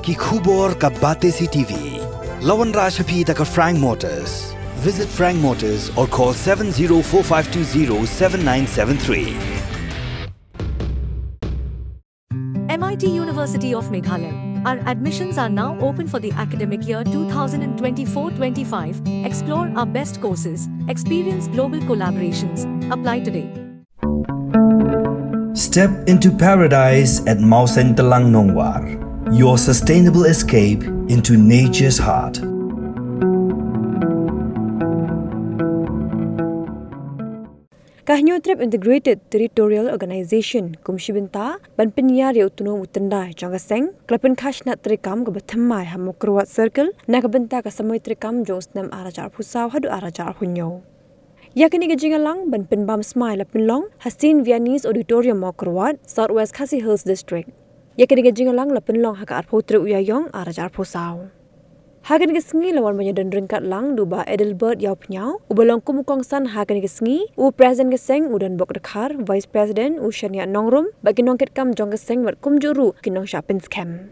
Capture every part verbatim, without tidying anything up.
Ki khubor ka Batesi T V. La wanrah sha phi da ka Frank Motors. Visit Frank Motors or call seven zero four five two zero seven nine seven three. M I T University of Meghalaya. Our admissions are now open for the academic year two thousand twenty-four twenty-five. Explore our best courses, experience global collaborations. Apply today. Step into paradise at Mawsyntelang Nongwar. Your sustainable escape into nature's heart. Ka Hynñiewtrep Integrated Territorial Organization kum shi bynta ban pynïar ïa u tnum u tyndai jong ka seng, ka la pynkhashnat treikam kaba thymmai ha Mawkyrwat Circle na ka bynta ka samoi treikam jong u snem ar hajar arphew saw haduh ar hajar arphew hynñiew. Ïa kane ka jingïalang ban pynbam smai la pynlong ha Saint Vianney's Auditorium, Mawkyrwat, South West Khasi Hills District. Ïa kane ka jingïalang la pynlong ha ka arphew tarik u Ïaïong ar hajar arphew saw. Ha kane ka sngi la wan ban ïadon ryngkat lang da u Bah Adelbert Ïawphniaw, uba long kum u kongsan ha kane ka sngi, u President ka seng u Donbok Dkhar, Vice President u Shaniah Nongrum, bad ki nongkitkam jong ka seng bad kumjuh ruh ki nongshah pynskhem.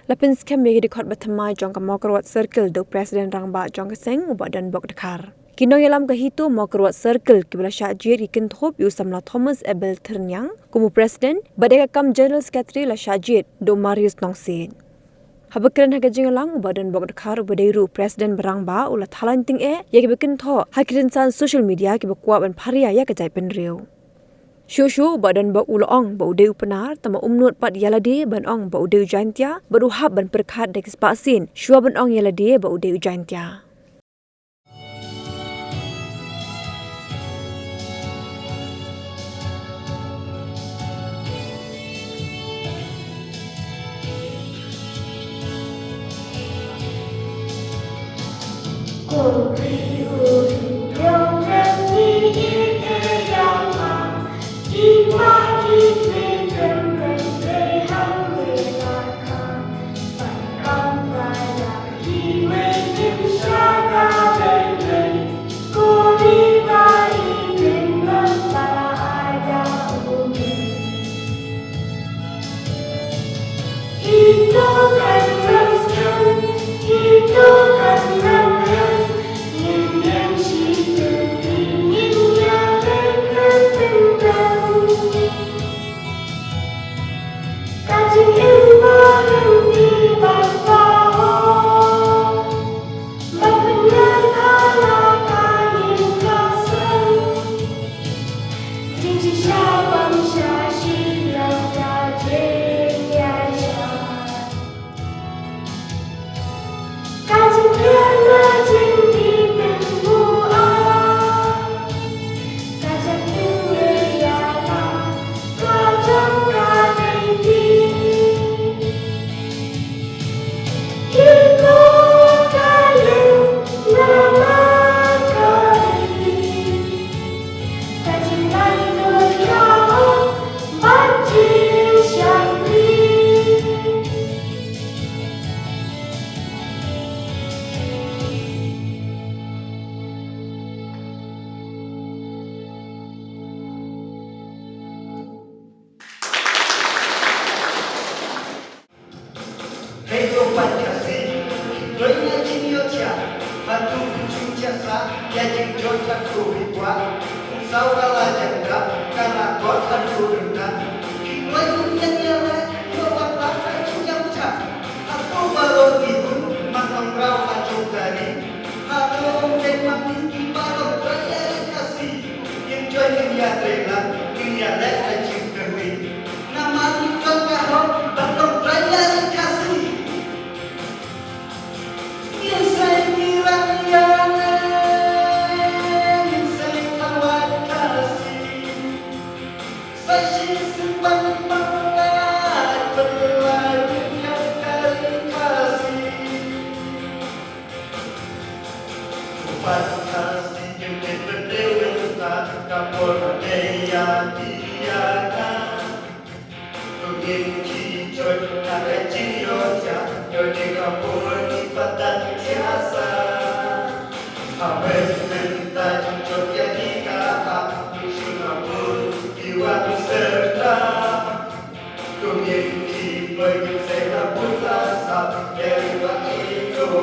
La pynskhem ïa ki dkhot ba thymmai jong ka Mawkyrwat Circle da u President Rangbah jong ka seng u Bah Donbok Dkhar. Ki nongïalam ka HITO Mawkyrwat Circle kiba la shah jied ki kynthup ïa u samla Thomas Abel Thyrniang kum u President, bad ïa ka kam General Secretary la shah jied da u Marius Nongsiej. Haba kren ha ka jingïalang u Bah Donbok Dkhar uba dei ruh u President ba rangbah u la thaw laiñ tyngeh ïa kiba kynthoh ha ki rynsan social media kiba kwah ban pharia ïa ka jaitbynriew. Shuh shuh u Bah Donbok u la ong ba u dei u Pnar, tangba um nud pat ïa lade ban ong ba u dei u Jaiñtia, bad u hap ban pyrkhat da ki spah sien shuwa ban ong ïa lade ba u dei u Jaiñtia.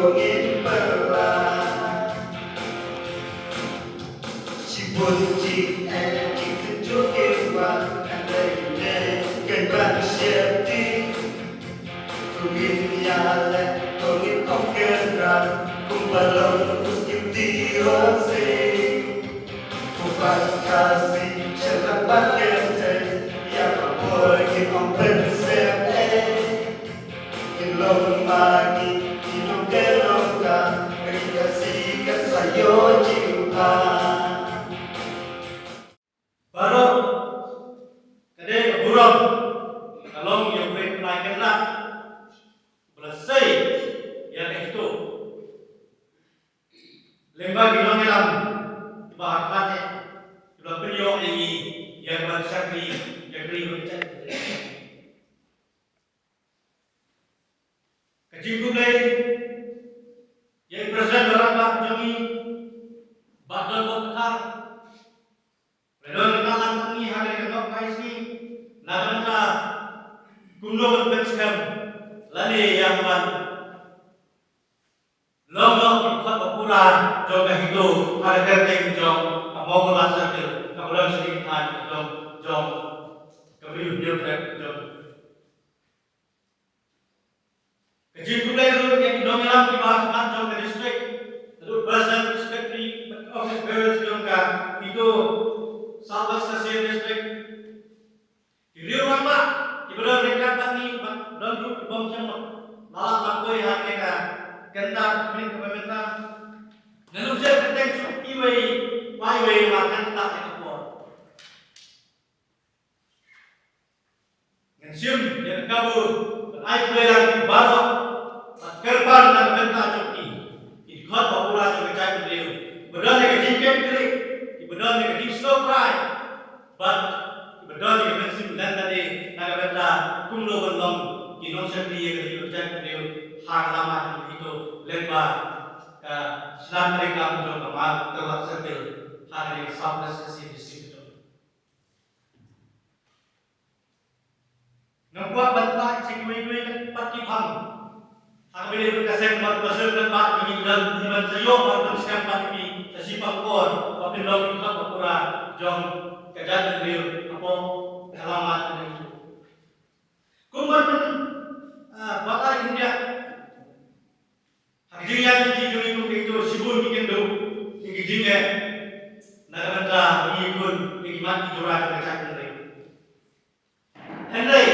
Ngin pyrshah shibun jingeh, jingtynjuh kiba kan dei ne kan ban sheptieng. Ko ngin ïaleh, ko ngin ong kynrad, kumba long u Skipti Rosing. Ko Paid Khasi sha ka bad kynthei, ïa ka por ngin ong pynsem ei. Ngin long ma ngi ki nongkynnoh ka ri Khasi kan sa ïoh jingbha. Baroh ka dei ka burom ka long ïa u Blei Trai Kynrad ba la sei ïa ka HITO. Lyngba ki nongïalam kiba ha khmat eh, kiba la pynïoh ïa ngi ïa ka ban shakri ïa ka ri bad ka jaitbynriew. Ka jingkhublei ïa i President ba rangbah jong ngi, Bah Donbok Dkhar. Ba don ryngkat lang bad ngi ha kane ka dohnud ka sngi na ka bynta kumno ban pynskhem lane ïa ka ban long noh ki dkhot ba pura jong ka HITO ha ka kyrteng jong ka Mawkyrwat Circle kaba don sha ki thaiñ jong jong ka Bri u Hynñiewtrep jong. Ka jingkhublei ruh ïa ki nongïalam kiba ha khmat jong ka district, naduh president, secretary bad office bearers jong ka HITO South West Khasi Hills District. Ki riew rangbah kiba don ryngkat bad ngi, bad don ruh ki bym shym la lah ban poi ha kane ka kynta minit kaba mynta. Ngan ym shym kyrteng shuh iwei pa iwei namar kynta ïa ka por. Ngan shim ïa ka kabu ban ai khublei ïa ngi baroh bad kyrpad na ka bynta jong ki, ki dkhot ba pura jong ka jaitbynriew, kiba don ïa ka jingkitkhlieh, kiba don ïa ka jingsngewthuh bad kiba don ïa ka mynsiem lyndet na ka bynta kumno ban long ki nongshakri ïa ka ri ka jaitbynriew ha ka lama jong ka HITO lyngba ka shnat treikam jong ka Mawkyrwat Circle ha kane ka South West Khasi District. Ngam kwah ban phai sha kiwei kiwei pat ki phang ha kaba ïadei bad ka seng bad ka seng, ban ba ki don ki ban sa ïoh ban pynskhem bad ki sa shipang por ba phin long ki dkhot ba pura jong ka jaitbynriew hapoh ka lama jong ngi. Kumba phin, ah, ba ai khyndiat ha ka jingïaid lynti jong ngi kum ki HITO, shibun ki kynduh ïa ki jingeh na ka bynta ba ngi ïakhun ïa ki mat ki jura jong ka jaitbynriew. Hynrei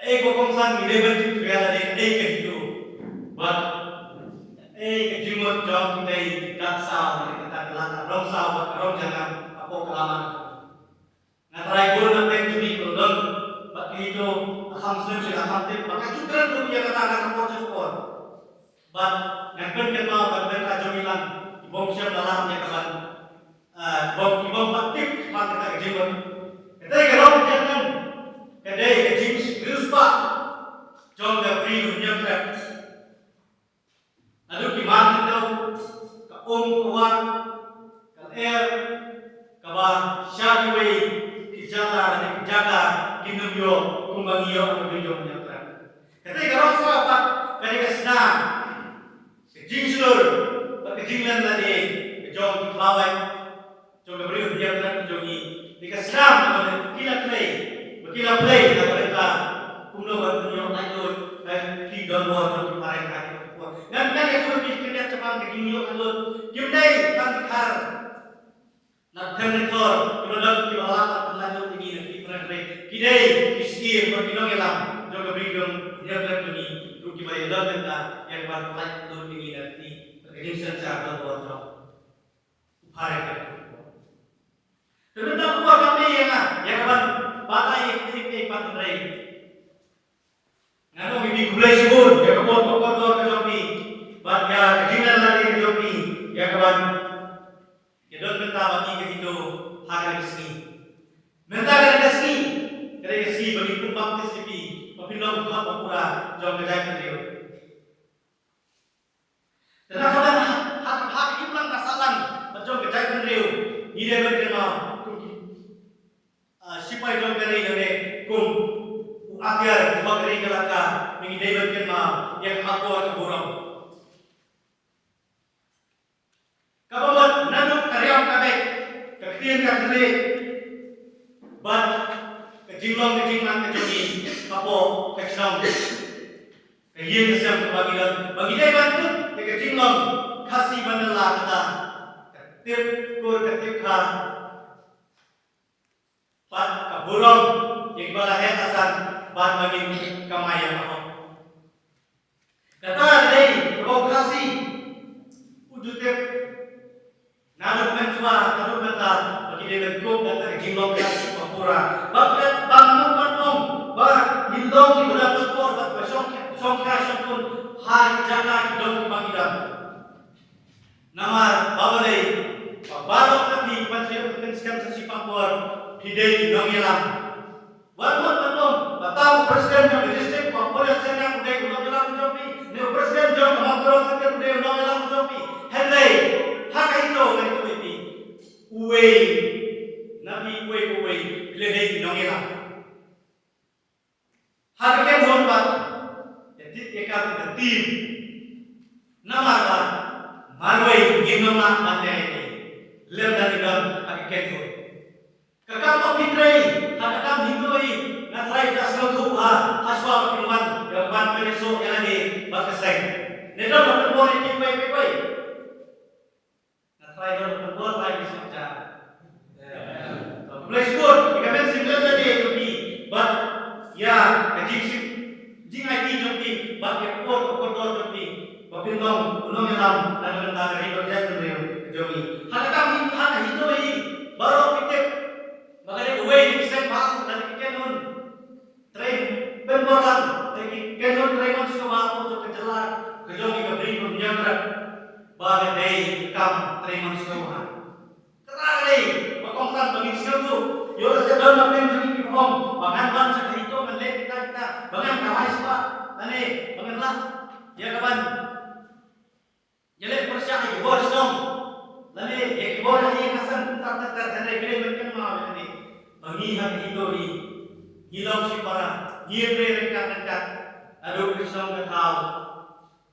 kaei kaba kongsan ngi dei ban tip ïa lade kaei ka HITO bad kaei ka jingmut jong kitei ki dak saw, kitei ki dak lad, ka rong saw bad ka rong jyrngam hapoh ka lama. Nga trai bun na pdeng jong ngi ki don bad ki HITO, la kham sngewthuh la kham tip bad nga ju kren ruh ïa kata na ka por sha ka por. Bad ngan pynkynmaw ban pynta jong ngi lang ki bym shym la lah ïa ka ban, eh, bym, ki bym pat tip shaphang kata ka jingmut. Kata ka long jingmut, ka dei ka jingriewspah jong ka Bri u Hynñiewtrep. Naduh ki mar khyndew, ka um ka war, ka lyer, kaba sha kiwei ki jaka lane ki jaka kin ym ïoh kumba ngi ïoh ha ka Bri jong u Hynñiewtrep. Kata ka rong saw pat ka dei ka snam, ka jingshlur bad ka jingleh lade ka jong ki khlawait jong ka Bri u Hynñiewtrep jong ngi. Dei ka snam ba ki la plie, ba ki la plie ha ka bynta kumno ban pynïoh laitluid ïa ki donbor jong ki phareng ha ki por. Ngan, ngan ïathuh ïa phi khyndiat shaphang ka jingïoh laitluid. Kim dei tang ki khar na Pyrthei Khor kiba don kiba lah ban pynlaitluid ïa ngi na ki phareng, hynrei ki dei ki syiem bad ki nongïalam jong ka Bri jong u Hynñiewtrep jong ngi ruh kiba ïadon bynta ïa ka ban pynlaitluid ïa ngi na ki, ka jingsynshar donbor jong u phareng. Te mynta ka por kam dei ïa nga ïa ka ban batai ïa kine kiei pat, hynrei ngan ong ïa phi khublei shibun ïa ka bor ka kordor ka jong phi bad ïa ka jingleh lade ka jong phi ïa ka ban ïadon bynta bad ngi ka HITO ha kane ka sngi. Mynta kane ka sngi ka dei ka sngi ba ngi pynbaptis ïa phi ba phin long ki dkhot ba pura jong ka jaitbynriew. Te na ka bynta ha, ha, ha ka imlang ka sahlang ba jong ka jaitbynriew, ngi dei ban kynmaw kum ki, ah, sipai jong ka ri, lane kum u Atiar ba ka ri ka laka, ngi dei ban kynmaw ïa ka akor ka burom. Kaba mut naduh ka riam ka beit, ka ktien ka thylliej bad ka jinglong ka jingman ka jong ngi hapoh ka shnong, ka ïing ka sem kaba ngi don, ba ngi dei ban tip ïa ka jinglong Khasi ban da la kata, ka tip kur ka tip kha. Bad ka burom ïa kiba la heh la san bad ba ngin kamai ïa ka hok. Kata ka dei kaba u Khasi u ju tip. Naduh mynshwa haduh mynta ba ki dei ban kup da ka jinglong Khasi ba pura. Ba ka ba mut ban ong ba ngin long kiba dang ïakor bad ba shong shong kha shong kun ha ki jaka ki dong kiba ki dang. Namar ba balei ba baroh na phi ban sngewthuh pynskhem sa shi pangpor phi dei ki nongïalam. Wat mut ban ong ba tang u president jong ka district ba phi dei u nongïalam jong phi, ne u president jong ka Mawkyrwat Circle u dei u nongïalam jong phi. Hynrei ha ka HITO ngan ïathuh ïa phi, uwei na phi uwei uwei phi la dei ki nongïalam. Ha ka kynhun pat ïa tip ïa ka team. Namar ba marwei ngim nang lah ban leh lem da ngi don ha ka kynhun. Ka kam ba phi trei ha ka kam HITO hi, nga tharai phi la sngewthuh ha hashwa ba phi wan ïa ban pynïasoh ïa lade bad ka seng. Ne don ba pynbor ïa phi wei wei wei. Nga tharai don ba pynbor lai ki sngewthuh. Khublei shibun ïa ka mynsiem lem lade jong phi bad ïa ka jingsngewsih jingaiti jong phi bad ïa ka por ka kordor jong phi ba phin long u nongïalam na ka bynta ka ri bad ka jaitbynriew ka jong ngi. Ha ka kam hi ha ka HITO hi baroh phi tip ba ka dei kawei na ki seng bha lane ki kynhun. Trei pynbor lang, trei ki kynhun trei mon sngewbha hapoh jong ka jylla ka jong ngi, ka Bri ka Mawniangkhreh. Ba ka dei ka kam trei mon sngewbha. Kata ka dei ba kongsan ba ngin sngewthuh. Ïoh lehse don na pdeng jong ngi kiba ong ba ngan wan sha ka HITO ngan leh kita kita, ba ngan kamai spah lane ba ngan lah ïa ka ban ïaleh pyrshah ïa ki bor shnong lane ïa ki bor ïing ka sem kumta ter ter, hynrei phi dei ban kynmaw ïa kane ba ngi ha ka HITO hi ngi long shipara, ngi ïatrei ryngkat ryngkat naduh ka shnong ka thaw,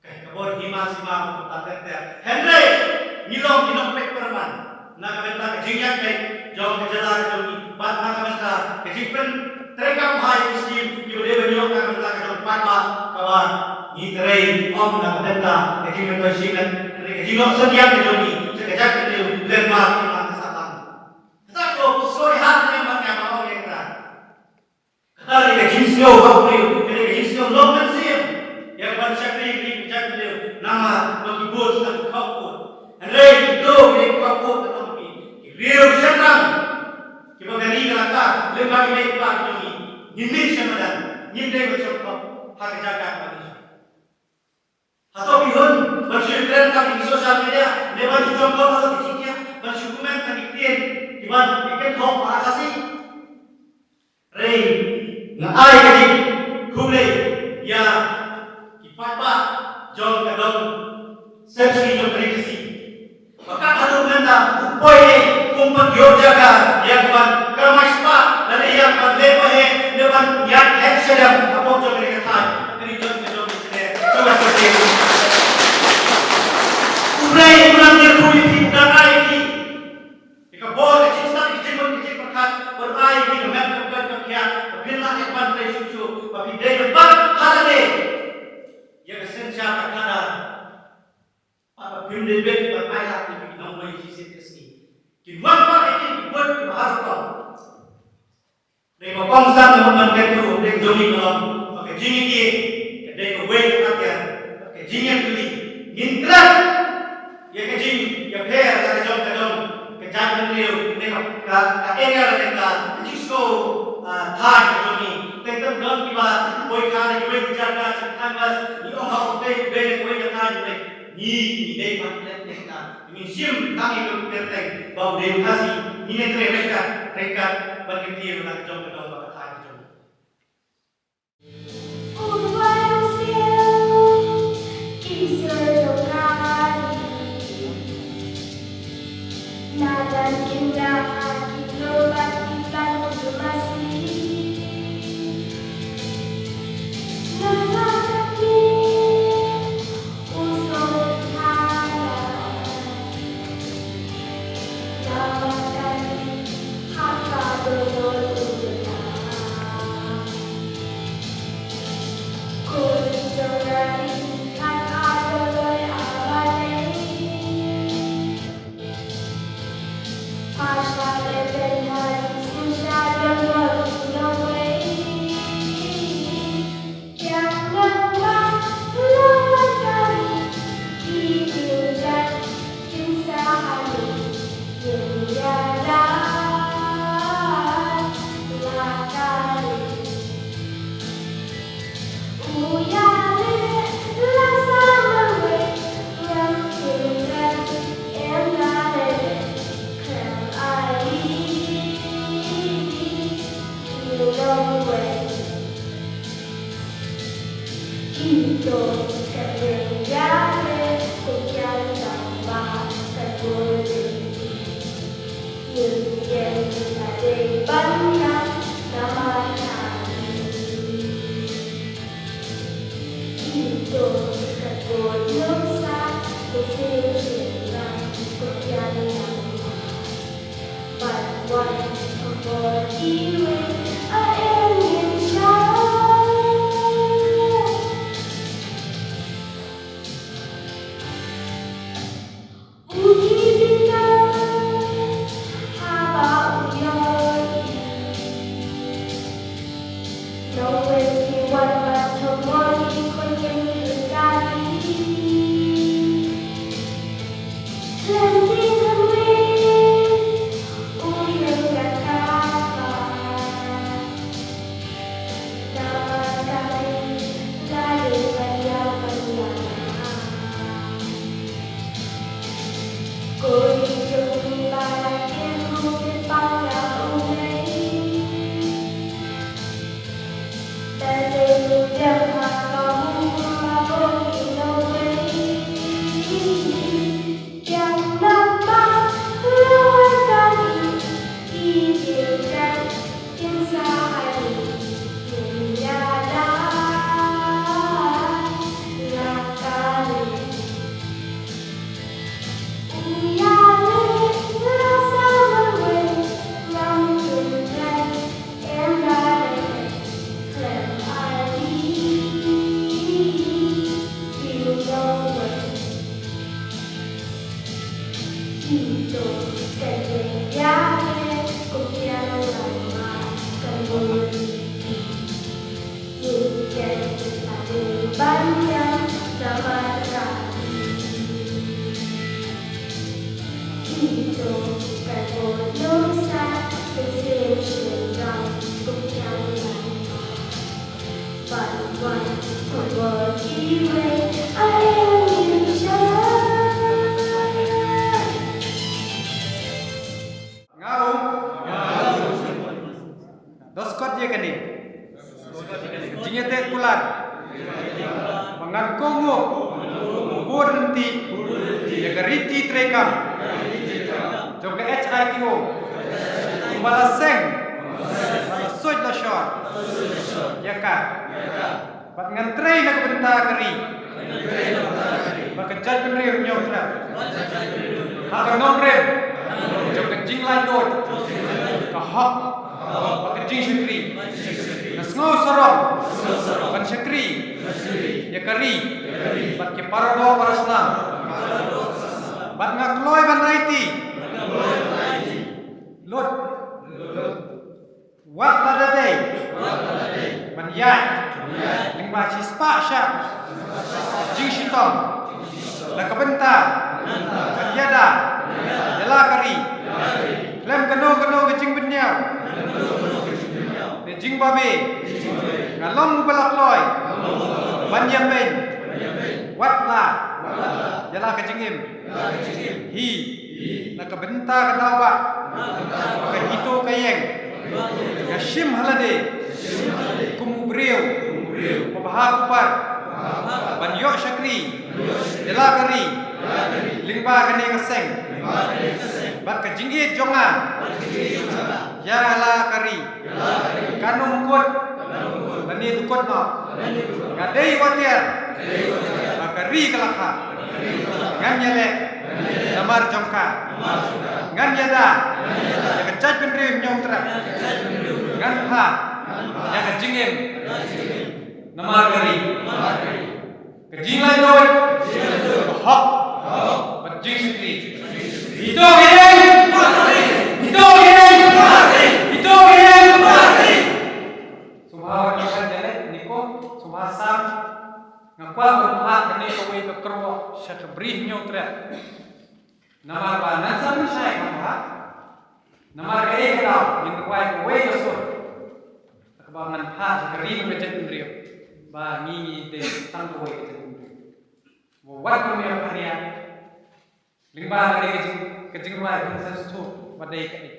ka bor hima sima kumta ter ter, hynrei ngi long ki nongpeit pyrman na ka bynta ka jingïaid leit jong ka jylla ka jong ngi bad na ka bynta ka jingpyntreikam bha ïa ki skim kiba dei ban ïoh na ka bynta ka jong ka paidbah kaba ngi trei ym na ka bynta ka jingmyntoi shimet, hynrei ka jingnoh synñiang ka jong ngi sha ka jaitbynriew lyngba ka imlang ka sahlang. Kata ko sngewthuh ha ka jingmyntoi ka jong ngi kata. Kata ka dei ka jingsngew ha u briew, ka dei ka jingsngew long mynsiem ïa ka ban shakri ïa ka jaitbynriew namar ba ki vote ki dang khaw vote. Hynrei kito ki dei ki khaw vote ka long ki riew shynrang kiba ka ri ka laka lyngba ki mei ki pa ki jong ngi. Ngim mih sha madan, ngim dei ban shong khop ha ka jaka kaba ngi shong. Hato phi hun ban shu trend ha ki social media ne ban shu jongkot ha ki jingkit ban shu comment ha ki ktien kiban ki kynthoh ha Khasi? Hynrei nga ai ka jingkhublei ïa ki paidbah jong ka dong sepsi jong ka ri Khasi. Ba ka haduh mynta u poi ei kum pat ïoh jaka ïa ka ban kamai spah lane ïa ka ban leh paheh ne ban ïaid heh shadem hapoh jong kane ka thaiñ, kane jong ka jong ka sdang. Sngewbha sngewbha. U Blei u nang ïathuh ïa phi, u nang ai ïa phi ïa ka bor, ka jingstad, ka jingmut, ka jingpyrkhat, u nang ai ïa phi ka met ka pyrkhat ka khiah, ka phin lah ïa ka ban trei shuh shuh, ba phi dei ban bat ha lade ïa ka synshar ka khadar. Bad ba phim dei ban ai lad ïa ki nongwei shisien ka sngi. Kin wan pat ïa ki, kin wan ki bha rukom. Dei ba kongsan na ban kyntu dei jong ngi ka long ba ka jingïakhih ka dei kawei ka atiar, ka jingïatylli. Ngin klet ïa ka jingïapher ka jong ka dong ka jaitbynriew ne ka, ka, ka area lane ka jingsngew, ah, thaiñ ka jong ngi. Teng teng don kiba poi kha na kiwei ki jaka sha ki thaiñ, bad ngi ong ha u dei, u dei na kiwei ka thaiñ, u dei. Ngi, ngi dei ban klet ïa kata. Ngin shim tang ïa ka kyrteng ba u dei u Khasi, ngin ïatrei ryngkat ryngkat ban kyntiew na ka jong ka dong bad ka thaiñ ka jong ngi. Nga u. Dos kot ïa kane. Jingïateh kular. Ba ngan kohnguh. Bud ryntih. Ïa ka riti treikam. Jong ka H I T O. Kumba la seng. Ba la suid la shor. Ïa ka. Bad ngan trei na ka bynta ka ri. Bad ka jaitbynriew Hynñiewtrep. Ha ka nongrim jong ka jinglaitluid, ka hok, bad ka jingshakri. Nga sngew sarong ban shakri ïa ka ri bad ki paradoh parasnam. Bad nga kloi ban aiti lut. Wat lada dei ban ïaid lyngba shispah shah jingshitom na ka bynta ban ïada ïa la ka ri khlem kano kano ka jingbynñiaw ne jingbabe, nga long uba la kloi ban ïapeiñ wat la ïa la ka jingim. Hi na ka bynta ka daw ba ka hito ka ïeng, nga shim ha lade kum u briew uba bha kupar ban ïoh shakri ïa la ka ri lyngba kane ka seng. Bad ka jingïeit jong nga ïa la ka ri kan ym kut lane dukut noh. Nga dei wat ïa ba ka ri ka la kha. Ngan ïaleh namar jong ka. Ngan ïada ïa ka jaitbynriew Hynñiewtrep. Ngan phah ïa ka jingim namar ka ri. Ka jinglaitluid, ka hok bad jingshakri. Ito ka ïeng, ito ka ïeng, ito ka ïeng. Sngewbha wat ïa ka jingïaleh, Nico, sngewbha sam. Nga kwah ban phah kane kawei ka kyrwoh sha ka Bri Hynñiewtrep. Namar ba ngan sa pynshai kham bha. Namar kaei ka daw ngin rwai kawei ka sur kaba ngan phah sha ka ri bad ka jaitbynriew ba ngi ngi dei tang kawei ka jaitbynriew. Wat kum ïa pynïaid lyngba kane ka jing, ka jingrwai consensus ba dei kaei.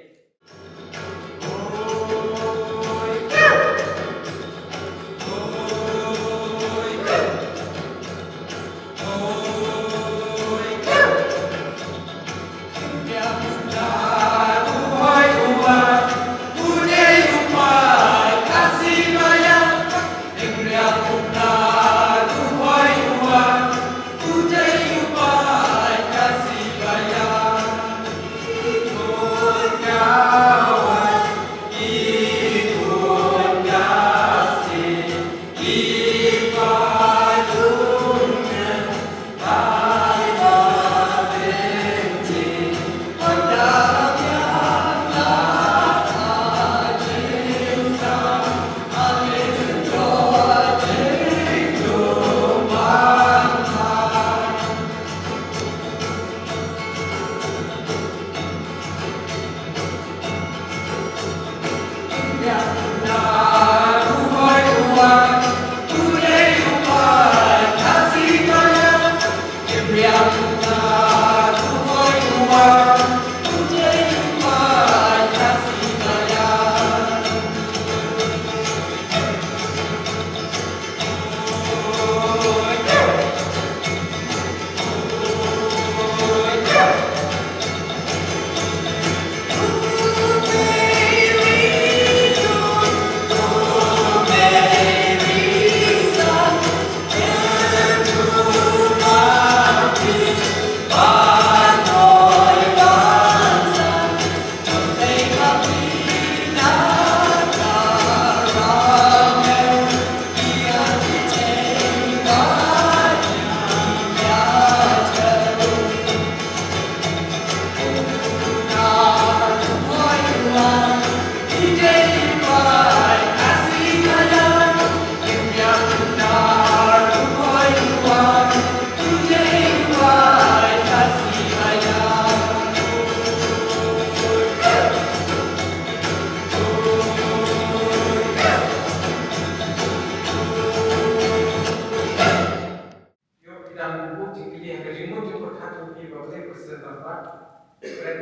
Kren,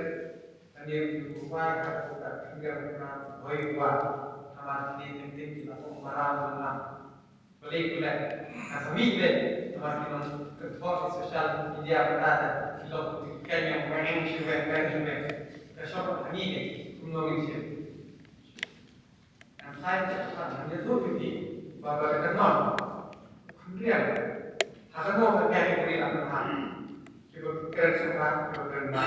ani u bai ha ka khyndiat ka hoi wa, namar kine teng teng ki la ong marang marang. Balei pule, ka sami pule, namar ki nongkynthoh social media mynta da ki long ki kren ïa weng shu weng, weng shu weng. Ka shong hangne ne, kumno ngin shim. Ngan phai te ka ngan ïathuh ïa phi ba ka kynnoh khyndiat ha kano ka category la pynhap. Kiba kren sngewbha, kiba kren bha,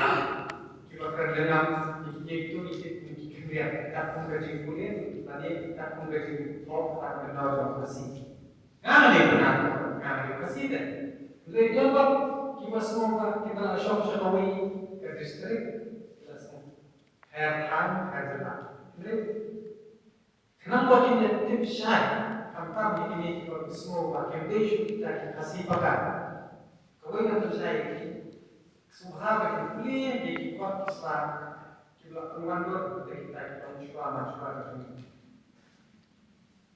kiba kren lyngngam, ki, ki, tu, ki, ki, ki khyndiat. Kat kum ka jingpule lane kat kum ka jingthoh ka kynnoh jong ka Khasi. Nga nga dei Pnar, nga nga dei Khasi te. Hynrei don bad kiba sngewbha, kiba la shong sha kawei ka district, la sngewbha. Her thaiñ, her jylla. Hynrei khnang ba kin ïa tip shai, khamtam ïa kine kiba sngewbha, kim dei shuh kita ki Khasi paka. Kawei nga pynshai ïa ki, sngewbha ba kin pule ïa ki kot ki sla kiba la pynwandur da kita ki nongshwa manshwa ka jong ngi.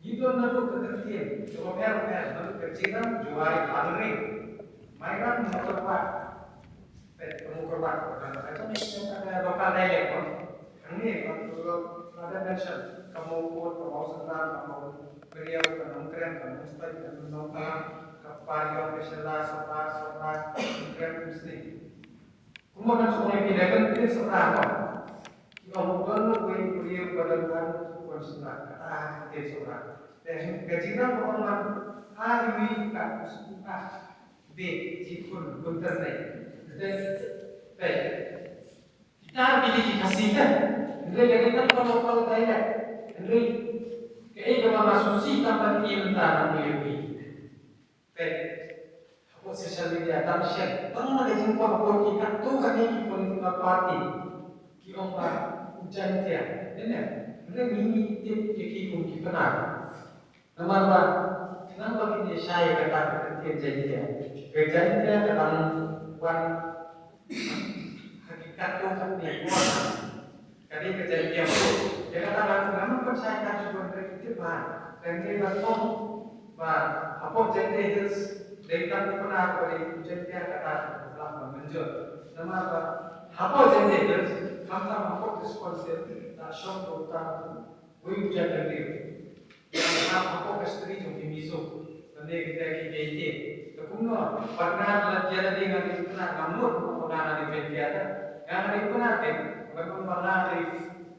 Ngi don naduh ka kyntien kaba pher pher, naduh ka Jairam, Jowai, Bhanri, Mairang, Mawkyrwat. Peit, ka Mawkyrwat, ka jong ngi ka local dialect ko. Hangne ko, ka mention ka Mawkut, ka Mawsynram, ka Mawkriaw, ka Nongkrem, ka Nongstoiñ, ka Nongtalang, ka Pariong, ka Shella, Sohra, Sohra, Nongkrem, Umsning. Kumba ngan shu ong ïa phi, da ka kyntien Sohra mo, ki ong u don uwei u briew ba don tang u khun synran, kata ha ka kyntien Sohra. Te ka Jairam ka ong ban ha iwei i kat u sngewbha bad ki khun, khun tyrnai. Te, te kita ki dei ki Khasi te. Hynrei ka dei tang ka local dialect. Hynrei kaei kaba nga sngewsih tang ban ïa mynta nga ong ïa phi. Peit, hapoh social media, tang share, tang ma ka jingkwah vote ki katto katne ki political party ki ong ba u Jaintia, ne ne, ne ngi ngi tip ïa ki kum ki Pnar. Namar ba khnang ba kin ïa shai ïa kata ka kyntien Jaintia. Ka Jaintia ka dang wan ha ki katto katne por. Ka dei ka Jaintia. Ïa kata ngan, ngan ym pynshai ka shuh ban, hynrei ki tip bha, hynrei ban ong ba hapoh Jaintia Hills dei tang u Pnar ba dei u Jaintia, kata ka lah ban mynjur. Namar ba hapoh Jaintia Hills, khamtam hapoh District Council, la shong da uta uwei u jait bynriew. Nga hapoh ka history jong ki Mizo, lane kita ki Jaintia. Te kumno, bad nga la jia lade nga dei u Pnar, nga mut ba nga dei u Jaintia te. Nga dei u Pnar te, ban ong ba nga dei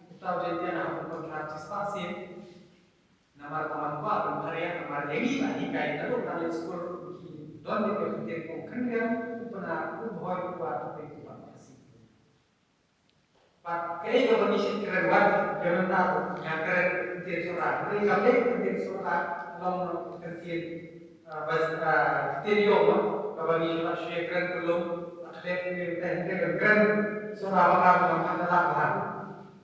uta u Jaintia, nga hap ban kha shispah sien. Namar ba man kwah ban pharia, namar ïa ngi la hikai naduh ngi leit skul, ki don dei ka ktien kum khyndiat, u Pnar, u Bhoi, u War, u Pei, u War Khasi. Bad kaei kaba ngi shu kren wat, ïa mynta ruh nga kren ktien Sohra. Hynrei ka dei ktien Sohra, long ka ktien, ah, bas, ah, ktien ïew mo, kaba ngi shu lah shu ïa kren kyllum, ah, kren ktien, hynrei ka kren Sohra ba nga, ba nga la lah bha.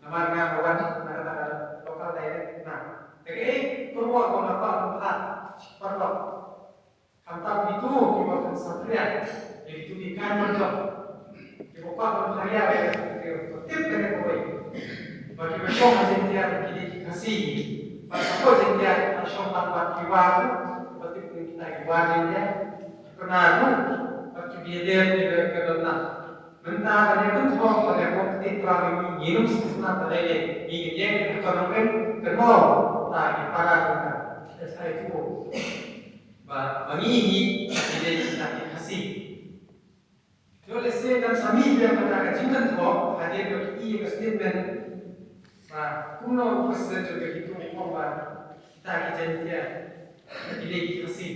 Namar nga ka wan na kata ka local dialect na. Te kaei kyrwoh ba nga kwah ban phah, paralok. Khamtam kito kiba pynsaphriang ïa kito ki kain manjot, kiba kwah ban pharia ïa ka, ki tip kane kawei ba kiba shong ha Jaintia ki dei ki Khasi, bad hapoh Jaintia kiba shong tang bad ki War, kiba tip ïa kita ki War Jaintia, ki Pnar ruh, bad ki Biadar, ki ba ka don tang. Mynta ban ïa kynthoh, ban ïa kynthih pra ba ngi, ngim sngewtynnat ba lei lei, ngi ngin ïeng ha ka nongrim, kynmaw ta ki para jong ka. That's how it goes. Ba, ba ngi, ngi, ngi dei kita ki Khasi. Te lehse kan sa mih biang kata ka jingkynthoh hadien ba ki ïa ka statement ba kumno u president jong ka HITO u ong ba kita ki Jaintia ki dei ki Khasi.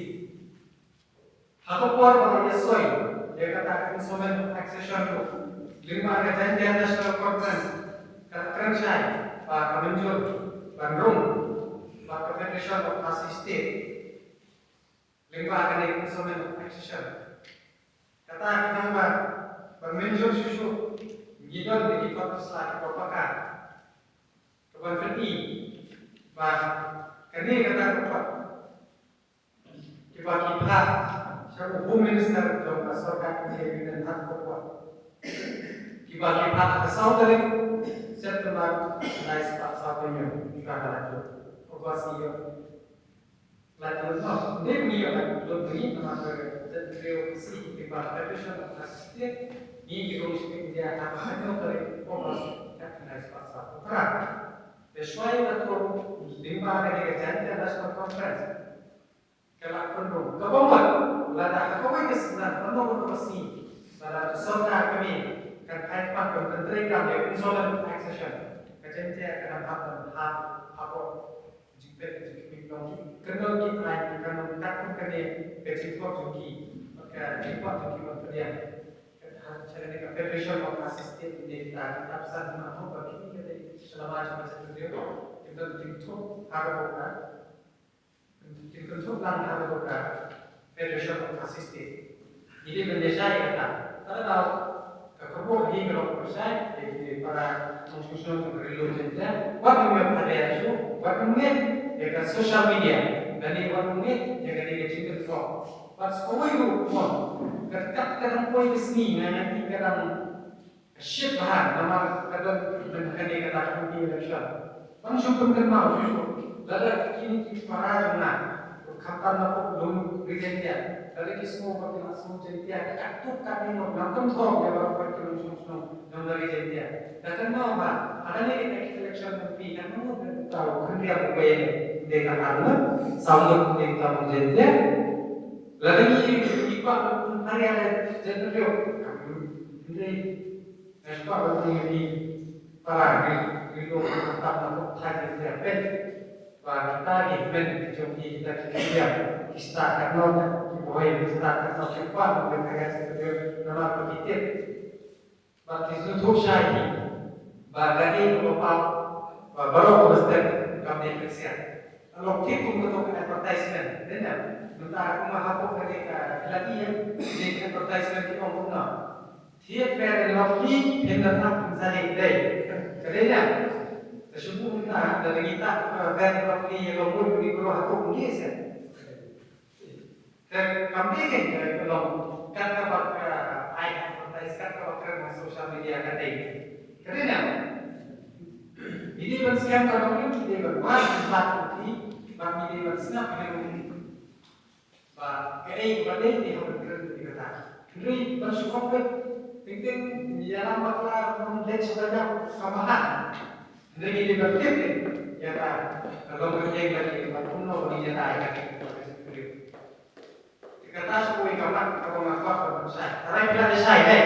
Ha ka por ba la ïasoi ïa kata ka Instrument of Accession ruh, lyngba ka Jaintia National Conference ka la kren shai ba ka mynjur ban rung bad ka Federation of Khasi State. Lyngba kane ka Instrument of Accession, kata ka nang ba, ban mynjur shuh shuh, ngi don da ki kot ki sla kiba paka. Kaban pyni ba kane kata ka kot, kiba ki phah sha u Home Minister jong ka sorkar India Union ha ka por, kiba ki phah ha ka saw tarik September, lai spah saw phew hynñiew, ka la jur. August ïa. Lait lut noh, ym dei ban ïoh lait lut ngi namar ka jaitbynriew Khasi kiba ka Federation of Khasi State Ngi ki rung shiphew India ha ka hynñiew tarik August, ka khyndai spah saw phew phra. Te shuwa ïa ka tur lyngba kane ka Jaintia National Conference, ka la pynrung kaba mut lada ha kawei ka snem, hynno hynno ka sngi, lada ka sorkar kane kan ai khmat ban pyntreikam ïa ka insolvent accession, ka Jaintia ka dang hap ban hap hapoh jingpeit jingkhmih jong ki, kynnoh ki ai ki kan long katkum kane ka jingkwah jong ki, ka jingkwah jong ki ban pdiang. Ka ha, ka Federation of Khasi State ne kita ki tap san ma hok ba kini ka dei shlama jong ka jingthoh. Kita jingthoh ha ka bok ka. Kin kynthup lang ha ka bok ka Federation of Khasi State. Ngi dei ban ïa shai kata. Kata daw ka kyrwoh hi ka long ban shai ïa ki para nongshong shnong jong ka Ri Lum Jaintia. Wat nym ïoh pharia shuh, wat nym ngeit ïa ka social media. Lane wat nym ngeit ïa ka dei ka jingkynthoh. Wat sa kawei ruh mon. Kat kat ka dang poi ka sngi nga ngan ïa ka dang Ka shit bha, namar ka don mynta kane ka dei ka M P election. Ban shu pynkynmaw shuh shuh. Lada kine ki para jong nga, khamtam na pdeng lum Ri Jaintia. Lada ki sngew ba ki la sngew Jaintia, ka katto katne nong nang kynthoh ïa baroh ki nongshong shnong jong ka Ri Jaintia. Da kynmaw ba ha kane ka election M P kan nang mut ban tau khyndiat u bai ne. Dei ka ar ngut, saw ngut dei ka Jaintia. Lada ngi ngi kwah ban pynpharia Jaintia, hynrei Nga kwah ban ong ïa phi para ri, ri lum, khamtam na pdeng thaiñ India peit. Ba kita ki hynmen ki jong phi, kita ki khyndiat, ki stad katno, ki bhoi ki stad katno, ki kwah ban ïa phi, namar ba ki tip. Ba ki sngewthuh shai hi ba ka dei kaba paw, ba baroh kaba step kam dei pynsiat. Ka long thik kum kato ka advertisement, dei ne? Mynta kumba hapoh kane ka khyllah ïa, dei ka advertisement ki ong kumno. Thied Fair and Lovely, phin da tap phin sa leh dei. Ka dei ne? Te shu buh mynta, da dei kita, uh, Fair and Lovely ïa ka mut uni bro ha kum ni se. Te kam dei kein ka long kat kaba ka ai advertise, kat kaba ka kren ha social media ka dei. Ka dei ne? Ngi dei ban sngap ka long ngi dei ban wad ban lad ngi, ba ngi dei ban sngap ka long. Ba kaei ba dei te haba kren te kata. Hynrei ban shu khop peit teng teng ïalam bakla ban leit sha bajak ka mahan. Hynrei ngi dei ban tip ïa ka, ka long ka jingbatai ba kumno ba ngi ïa dei ka. Kata shu kawei ka mat kaba nga kwah ban shai. Tharai phi la dei shai dei.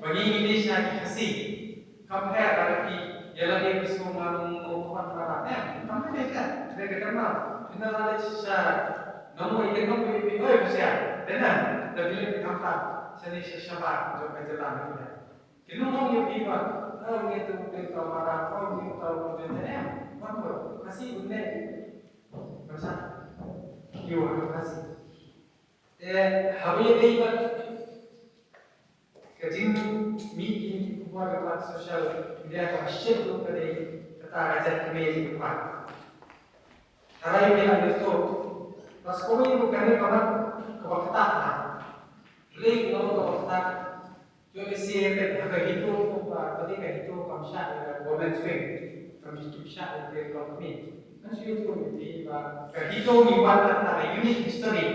Ba ngi ngi dei shai ki Khasi. Compare lada phi ïa lade phi sngew ma nong nong wan ma la ne. Kam dei ka. Dei ka kam. Phi na la dei sha nong wei ke nong wei phi oi phi sha. Dei na. Da phi leh phi kam ta. Shane sha shabar jong ka jylla phi na. Ki nong ong ïa phi ba, eh, ngi tu ngi tu mara ko ngi tu ngi tu ne. Wan ko Khasi ne. Masa. Ïa wan Khasi. Eh, haba ïadei bad ka jingmih kine ki khubor kaba social media kaba shit ruh ka dei kata ka jait kmie jingpang. Tharai phi la ïoh shuh. Bad sa kawei ruh kane ka mat kaba ktah ha. Balei ka long kaba ktah? Jong i C A peit ha ka HITO, ba, ba dei ka HITO kam shah ïa ka women's wing, kam shah ïa ka kong kmie. Ngan shu ïathuh ïa phi ba ka HITO ngi wan na ka unique history.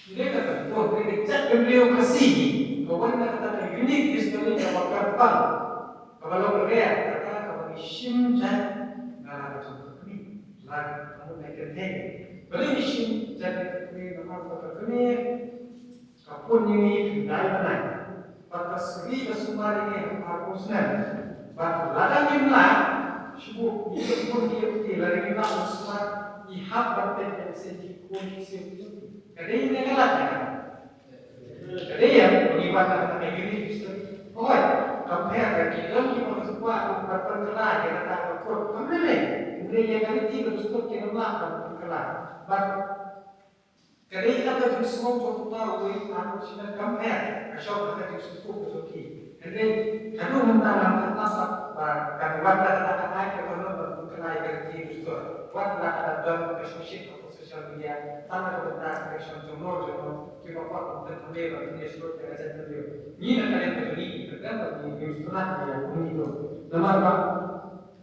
Ngi ka HITO ngi ka jait bynriew Khasi, ka wan na ka unique history kaba kyrpang, kaba long rare, kata kaba ngi shim jait na la ka jong ka kmie. La ka mut na ka kmie. Balei ngi shim jait na ka kmie, namar ba ka kmie Ka pun ïa ngi khyndai bnai. Bad ka suri ka sumar ïa ngi ha arphew snem. Bad lada ngim lah, shu buh ngi ïa pun ïa phi lada ngim lah ban sumar, ngi hap ban peit ïa ka seng ki khun ki seng ki. Ka dei ne ka lad ïa ka. Ka dei ïa ngi wan na ka unique history. Hooid, compare ka ki don ki bym sngewbha ban pynkylla ïa kata ka pun. Kam dei ne. Hynrei ïa ka riti ka dustur kim lah ban pynkylla. Bad Ka dei kata ka jingsngew jong uta uwei, ano, shi na compare, ka shong ha ka jingsngewthuh ka jong ki. Hynrei, haduh mynta ngan kata ba, ba, kan wan kata ka ai ka ban ban pynkylla ïa ka riti dustur. Wat la ka don ka shong shit ha social media, tang ka bynta ka shong jong no jong no, kiba kwah ban pynkylla ban pynkylla ïa ka jait ka jong. Ngi na ka liang ka jong ngi, ka don ba ngi, ngi mesti nak ïa, ngi tu. Namar ba,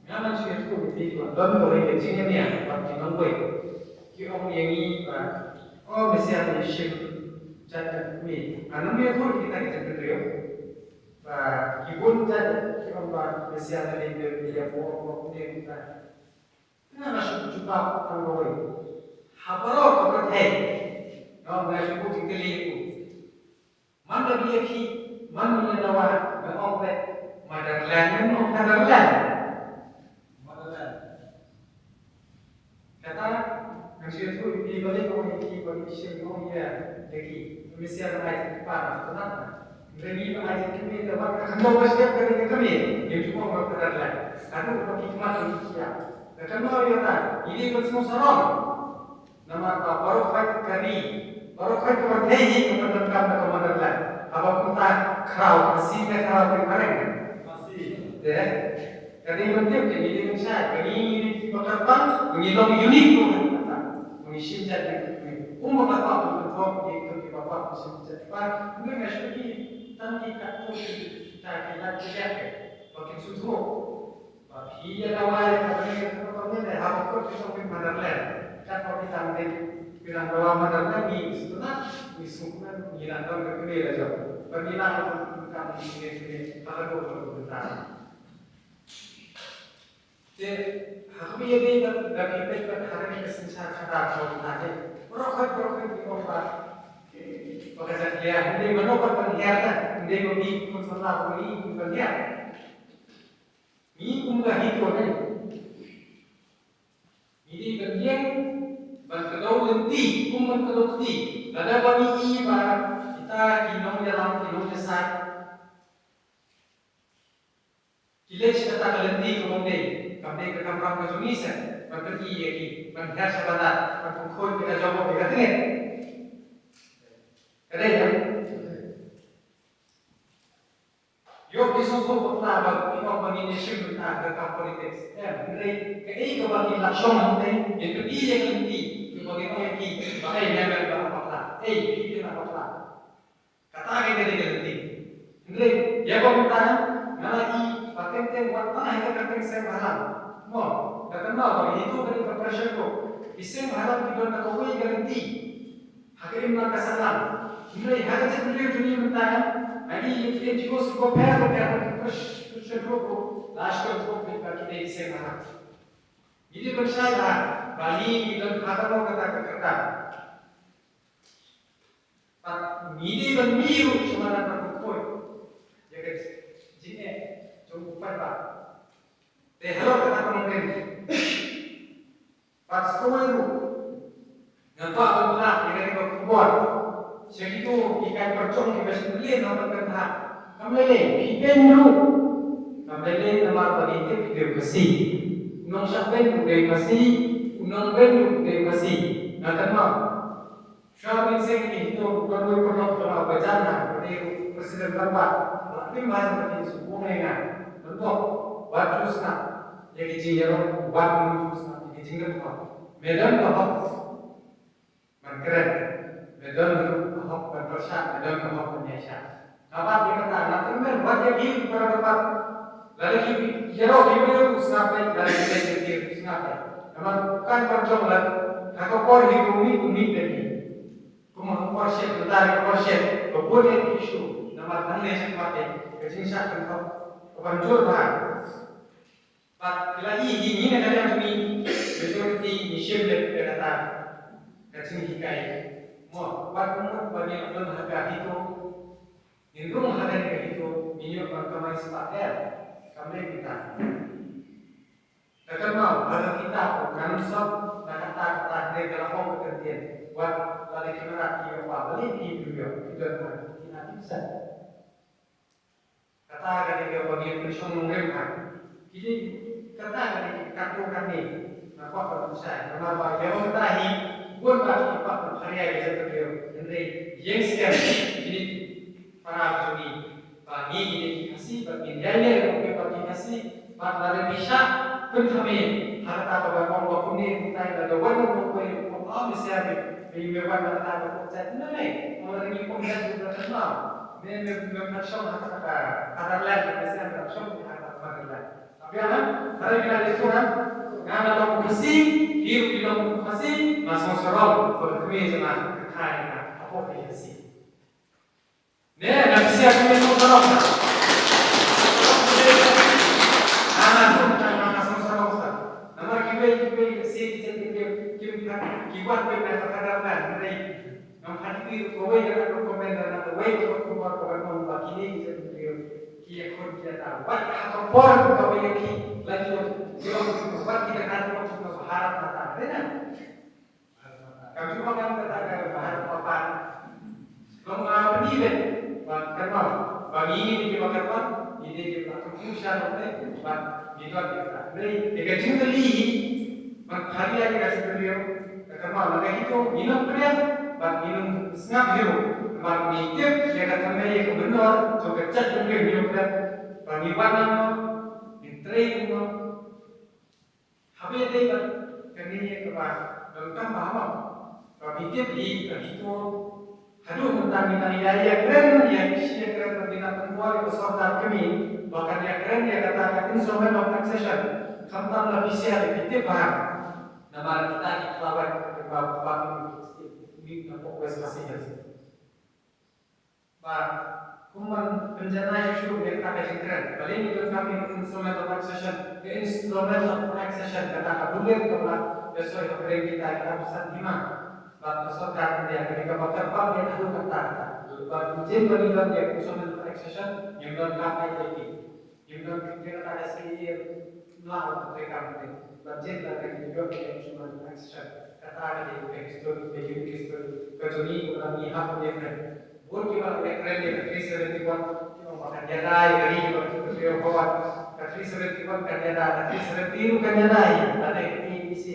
Nga ngan shu ïathuh ïa phi ba don kawei ka jingïania bad ki nongwei. Ki ong ïa ngi ba, o, Messiah, ngi shim jait ka kmie. Ngan ym ïathuh ïa kita ki jait bynriew. Ba ki bun jait ki ong ba Messiah lane ki ïa buh ong ba kumne kumta. Nga nga shu jubab tang kawei. Ha baroh ka pyrthei. Nga ong nga shu buh jingkylli ïa u. Man la ïa phi, man la ïa dawa, nga ong peit motherland, nga ong fatherland. Motherland. Kata, ngan shu ïathuh ïa phi balei nga ong ïa phi ba ngi shim ong ïa, ïa ki. Messiah ba ai jingkyrpad na, to nang. Hynrei ngi ba ai jingkyrmen da wat ka khyndew ba shyiap ka dei ka kmie. Ngim ju ong ba ka dang lai. Haduh ba ki khmat ngi ki ïa. Da kynmaw ïa kata, ngi dei ban sngewsarong. Namar ba baroh khoit ka ri, baroh khoit ka pyrthei hi ka pyndonkam da ka motherland. Haba kumta khraw Khasi ne khraw Phareng? Khasi. Te, ka dei ban tip, te ngi dei ban shai, ba ngi, ngi dei kiba kyrpang, ba ngi long unique ruh ha kata. Ba ngi shim jait ne kata. Kumba ka pap ban thok, ngi dei kiba pap shim jait. Ba ngi nga shu ki tang ki katto ki ta ki lad ki lad. Ba kin shu thok. Ba phi ïa dawa ïa ka bri ka kaba ngi ne ha ba kut ki song phi motherland. Kat ba phi tang dei phi nang dawa motherland ngi sngewthuh ngi sngewthuh ngi nang don ka kmie la jong. Ba ngi nang ka kmie kmie ha ka dei ka bynta. Te ha kaba ïadei bad da phi peit bad ha kane ka synshar khadar ka bynta te. Baroh khoit baroh khoit ki ong ba ba ka jakhlia hynrei mano ba ban hiar na hynrei ba phi khun samla ba ngi ban hiar. Ngi kum ka HITO ne. Ngi dei ban ïeng ban kdew lynti kum ban kdew kti. Lada ba ngi i ba kita ki nongïalam ki nongïasaid ki leit sha kata ka lynti kaba ym dei, kam dei ka kamram ka jong ngi seh ban pyni ïa ki ban hiar sha bandar ban pynkhuid ïa ka jong ka tnget. Ka dei ne? Ïoh ki sngewthuh bakla ba ki ong ba ngin ïashim bynta ha ka kam politics. Em, hynrei kaei kaba ki la shong hangtei, ngin pyni ïa ka lynti, kiba ngin ong ïa ki, ba ei, neighbor ba la bakla, ei, phi phi la bakla. Kata ka dei ka lynti. Hynrei ïa ka bynta nga la i ba teng teng wat tang ha ka kyrteng seng bhalang. Mo, da kynmaw ba ïa itu ka dei ka pressure group. Ki seng bhalang ki don da kawei ka lynti. Ha ka imlang ka sahlang. Hynrei ha ka jaitbynriew jong ngi mynta, ha ki NGO ki bapher bapher, ha ki Christian group, la shu group ba ki dei ki seng bhalang. Ngi dei ban shai bha ba ngi ngi don ha kano kata ka kyrdan. Bad ngi dei ban mih ruh sha madan ban pynkhuid ïa ka jingeh jong u paidbah. Te halor kata ka nongrim. Bad sa kawei ruh, nga kwah ban phah ïa kane ka khubor sha kito ki kai pyrshong kiba shim bynta na ka bynta. Kam lei lei, phi beiñ ruh. Kam lei lei namar ba ngi tip phi dei u Khasi. U nongshah beiñ u dei u Khasi, u nongbeiñ u dei u Khasi. Nga kynmaw. Shuwa ba ngin seng ïa ki HITO, u don uwei u paralok jong nga uba jan ha, uba dei u president rangbah. La pynbha jong ka HITO, u ong ïa nga, Lyngdoh, wat ju sngap ïa ki jingïaroh, wat ju sngap ïa ki jingïaroh. Me don ka hok ban kren, me don ruh ka hok ban pyrshah, me don ka hok ban ïaishah. Nga bat ïa kata, nga tymmen wat ïa ki para kynbat. Lada ki ïaroh ki briew, u sngap beit, lada ki leit ki briew, u sngap beit. Namar u kai parjong lad, ha ka por hi u mih, u mih beit hi. Kumba ka por shet, mynta ka por shet, ka bun ïa ki issue, namar nangne shakhmat te, ka jingshah kynthok ka ban jur bha. Bad ki la ïohi ngi na ka liang jong ngi, majority ngi shim leh ïa kata ka jinghikai. Mo, wat kumno ba ngi la don ha ka HITO, ngin rung ha kane ka HITO, ngin ïoh ban kamai spah er, kam dei kita. Ka kynmaw, ha ka kitab u Canon Sot, na kata kata hynrei ka la ong ka ktien. Wat la dei ki mrad ki ïoh ba, balei ki ïoh, ki don ha, ki na ki pisa. Kata ka dei kaba ngi pynshong nongrim ha. Ki dei kata ka dei katto katne. Nga kwah ban pynshai. Namar ba ïa kata hi bun ba ki kwah ban pharia ïa ka jaitbynriew. Hynrei ïeng skhem kine ki para jong ngi ba ngi ngi dei ki Khasi ba ngin ïaineh ruh ba ki Khasi ba lada phi shah pynthame ha kata kaba ong ba kumne kumtai lada wan ruh ba ong ba ong ba ong ba sia ba ïa me wan ha kata kaba ong jait na me ong lada ngi ong jait ruh ba kynmaw. Me, me, me, me shong ha kata ka fatherland, me sdang me shong ha kata ka fatherland. Abiang, ha? Tara ki la dei tu, ha? Nga nga long u Khasi, phi ruh phi long u Khasi, nga sngewsarong ba ka kmie jong nga ka kha ïa nga hapoh ka Khasi. Ne, nga phi sia kmie sngewsarong. Wat pynban ka kata ban, hynrei ngam pat ïohi ruh kawei ka rukom, na kawei ka rukom ba ka ban ong ba kine ki jaitbynriew ki ïakhun ki ïada. Wat ha ka por kaba ïa ki la ïoh, ïoh wat ki da ka rukom ka Bharat Mata, dei na? Kam ju ba kan kata ka Bharat Mata. Long, ah, pyni beit ba kynmaw ba ngi ngi dei kiba kyrpang, ngi dei kiba kyrpang sha lade ba ngi don ïa kata. Hynrei ïa ka jingkylli hi, ban kylli ïa ka jingkylli, ka kynmaw na ka HITO ngi nang pdiang bad ngi nang sngap hi ruh, namar ngi tip ïa ka thymmei ïa ka mynnor jong ka jaitbynriew, ngi nang pdiang bad ngi wan nang, ngi trei nang. Haba ïadei bad kane kaba donkam bha mo, ba phi tip hi ka HITO haduh mynta ngi nang ïa, ïakren, ïa, ïakren bad ngi nang pynbor ïa ka sorkar kmie ba kan ïakren ïa kata ka Instrument of Accession. Khamtam la phi sngap, phi tip bha, namar kita ki khlawait kiba, ba ki mih na pdeng West Khasi Hills. Ba kum ban pynjanai shuh shuh ïa kata ka jingkren. Balei ngi donkam ïa ka Instrument of Accession? Ka Instrument of Accession kata ka bulir kaba la soi hapdeng kita ki arphew san hima. Bad ka sorkar India ka dei kaba kyrpang ïa haduh katta katta. Bad ynjin ba ngi don ïa ka Instrument of Accession, ngim donkam I L P. Ngim don ki kata ka S P A, la ka treikam te. Bad ynjin la ka ngi don ïa ka Instrument of Accession. Kata ka dei ka history, ka unique history ka jong ngi, kaba ngi hap ban ïakren. Bun kiba ïakren ïa ka three seventy one, ki ong ba kan ïada ïa ka ri, kiba ki kren ïa ka three seventy one kan ïada, ka three seventy ruh kan ïada hi, lane ka T N V C.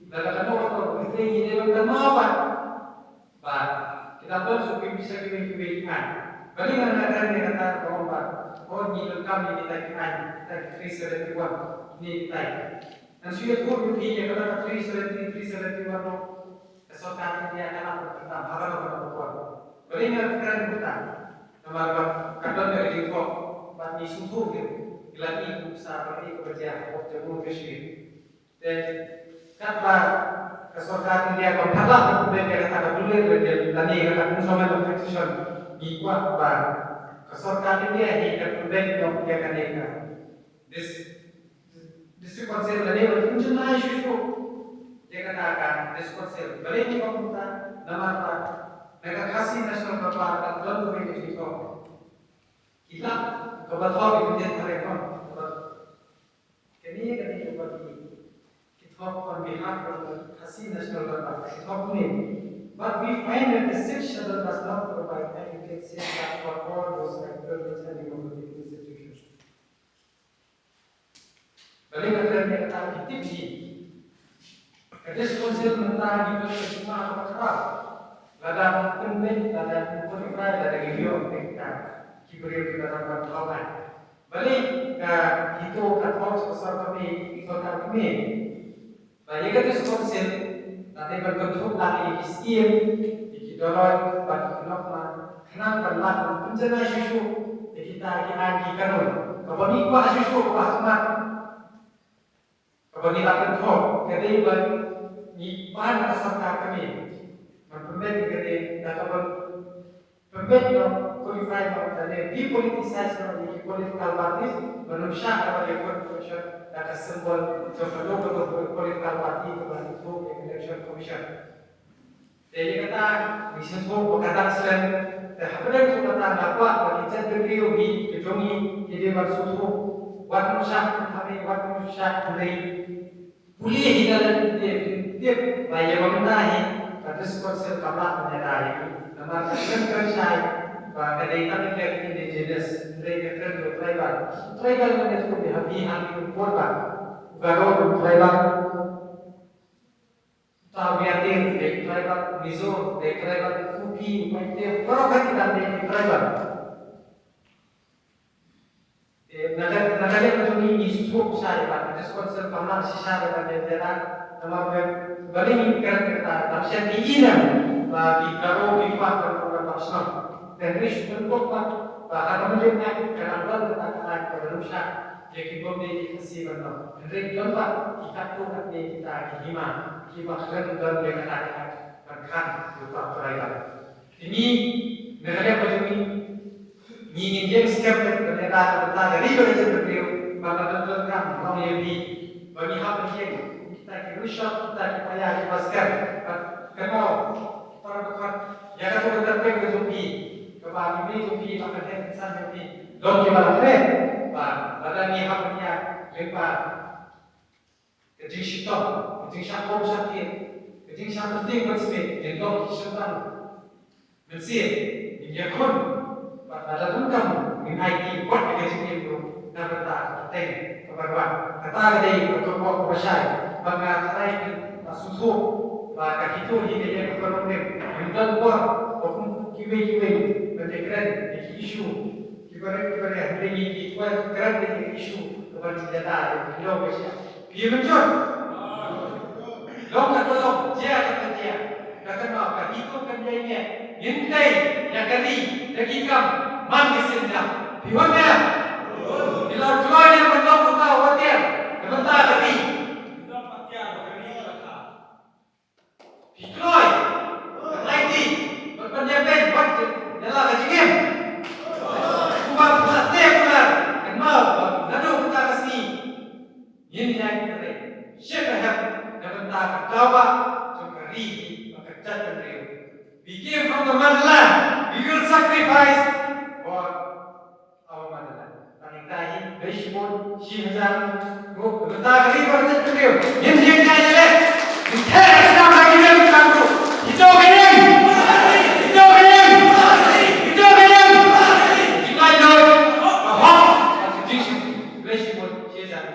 Lada kano kano, ngi dei ban kynmaw ba, ba ki dang don shuh ki pisa kiwei kiwei ki aiñ. Balei ngan ïakren ïa kata, ka ong ba, oh, ngi donkam ïa kita ki aiñ, kita ki three seventy one, kine kita. Ngan shu ïathuh ïa phi ïa kata ka three seventy, three seventy one ruh. Ka sorkar India ka la pyndonkam ha kano kano ka por. Balei nga kren kumta? Namar ba ka don ka jingthoh ba ngi sngewthuh ïa u, ïa lade kum sa ba ïa ka ba jia ha Jammu Kashmir. Te katba ka sorkar India kam pat lah ban pynbeit ïa kata ka bulir lane kata ka Instrument of Accession, ngi kwah ba ka sorkar India hi kan pynbeit noh ïa kane ka Dis-, District Council lane ban pynjanai shuh shuh ïa kata ka District Council. Balei ngi ong kumta? Namar ba na ka Khasi National Dorbar ka don kawei ka jingthoh. Ki lap kaba thoh ki bynta thareng, kaba, kane, kane kaba ki, ki thoh on behalf of the Khasi National Dorbar, ki thoh kumne: But we find that the Sixth Schedule does not provide adequate safeguard for all those rightful and democratic institutions. Balei nga kren ïa kata? Phi tip hi, ka District Council mynta ngi don ka jingma kaba khraw. Lada ym pynbeit, lada ym codify, lada ngi ïoh ïa kita ki briew kiba nang ban thaw aiñ. Balei ka HITO ka thoh sha ka sorkar kmie, sorkar kmie? Ba ïa ka District Council la dei ban kynthup lang ïa ki skim, ïa ki dolloi bad ki khnong, khnang ban lah ban pynjanai shuh shuh ïa kita ki aiñ ki kanun. Kaba ngi kwah shuh shuh, kaba ha khmat, kaba ngi la kynthoh, ka dei ba ngi pan na ka sorkar kmie ban pynbeit ïa kane da kaba pynbeit noh, codify noh, lane depoliticize noh ïa ki political parties, ban ym shah ban ïa confusion da ka symbol jong kano kano ka political party kaba ïathuh ïa ka Election Commission. Te ïa kata ngi sngewthuh ba ka dang slem, te hapdeng jong kata nga kwah ba ki jaitbynriew hi ki jong ngi ki dei ban sngewthuh, wat ym shah ban hap, wat ym shah ban dei. Pule hi da lade, phi tip ba ïa mynta hi ka District Council kam lah ban ïada ïa ki. Namar ka kren kren shai ba ka dei tang ïa ki indigenous, hynrei ka kren ïa u tribal. Tribal mynta tu ïa ha phi ha phi u Purba, u Garo u tribal, uta u Meitei dei tribal, Mizo dei tribal, Kuki, Paite, baroh kawei ki dang dei tribal. Te na ka, na ka liang ka jong ngi ngi sngewthuh shai ba ka District Council kam lah shisha da ka liang jong ka, namar ba balei ngi kren kata, dang shen ngi i nang ba ki Garo ki kwah ban, ban, ban shnong. Te hynrei shu pynkup ba, ba ha ka Mynjur Act ka dang don kata ka aiñ kaba ym shah ïa ki bym dei ki Khasi ban long. Hynrei don pat ki katto katne kita ki hima kiba khlem don ïa kata ka aiñ ban khang ïa uta u tribal. Te ngi, na ka liang ka jong ngi, ngi ngin ïeng skhem ban ïada ka bynta ka ri bad ka jaitbynriew, ba la don donkam long ïa phi ba ngi hap ban ïeng kum kita ki rishot, kita ki paia kiba skhem. Bad Don kiba la kren ba lada ngi hap ban ïaid lyngba ka jingshitom, ka jingshah khum shah thied, ka jingshah pynthing pynthing, ngin long ki shynrang mynsiem, ngin ïakhun bad lada donkam ngin aiti wat ïa ka jingim ruh na bynta ka pateng kaba wan. Kata ka dei ka kyrpad kaba shai bad nga tharai ngin sngewthuh ba ka HITO hi ka ïeng kaba nongrim, ngim don por ba kum kiwei kiwei ban ïakren ïa ki issue kiba rem kiba rem, hynrei ngi ki kwah kren ïa ki issue kaba ngi ïada ïa ki long ka shai. Phi mynjur? Long kata long, jia kata jia. Ka kynmaw ka HITO kan jia ïa ngin tei ïa ka ri da ki kam man ka sien jam. Phi wan ne? Phi la kloi ne ban long kata wat ïa na bynta ka ri. Phi kloi. Ka nai ti. Ban ban ïa peit wat ïa la ka jingim. Kumba phi la te kumar. Kynmaw ba naduh kata ka sngi. Ngin ïa ki re, shet ka hep na bynta ka dawa jong ka ri bad ka jaitbynriew. We came from the motherland, we will sacrifice for our motherland. Tang ita hi, dei shibun, shi hajar, ruh, na bynta ka ri bad ka jaitbynriew. Ngin ïa ki re, ngin theh ka snam ha ki re bad ka ruh. Ito ka ïeng! Ito ka ïeng! Ito ka ïeng! Ki lai noi, ka hok, ka jingshisha, dei shibun, shi hajar.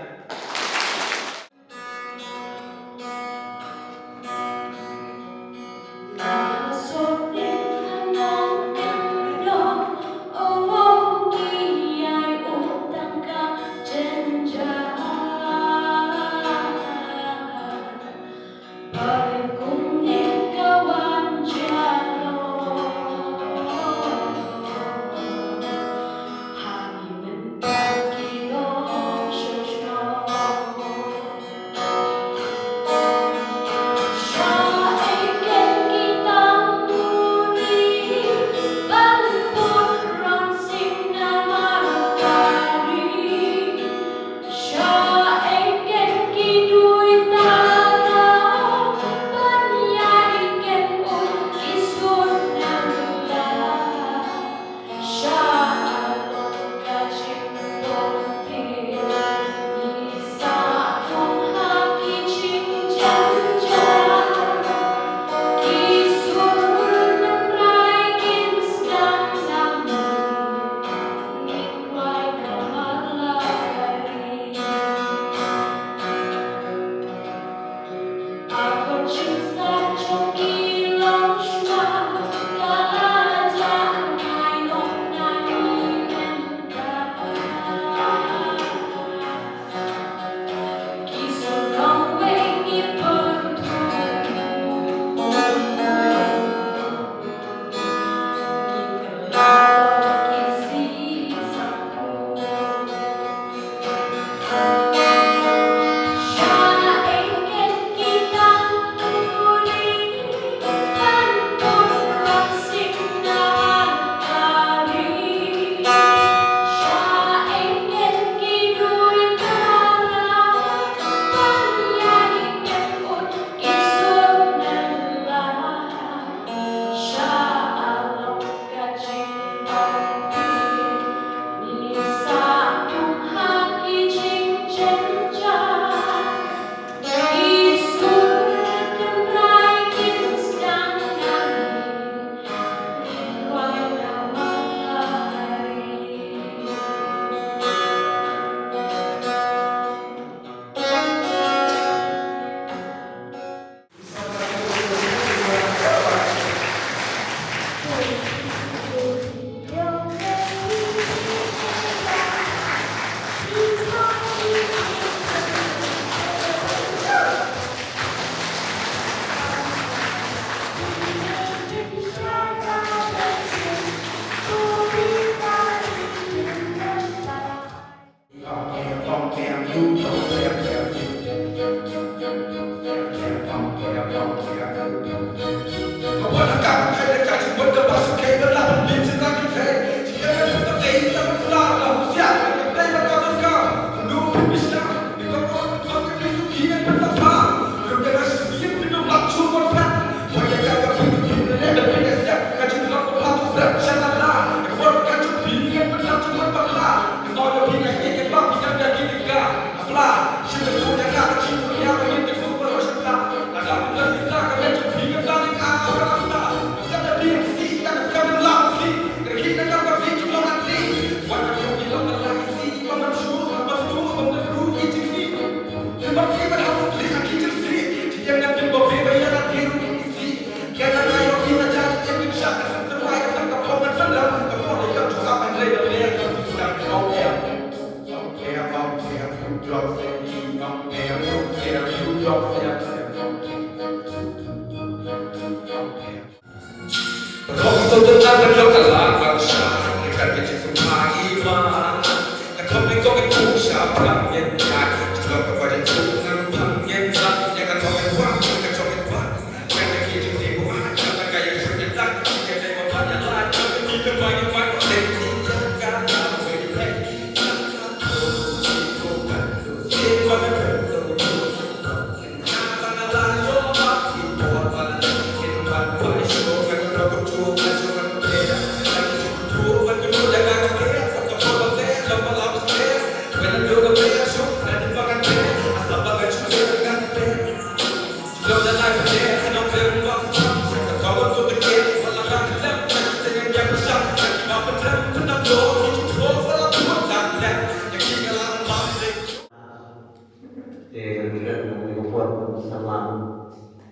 Te ngan kren ngan ïa ka por samla.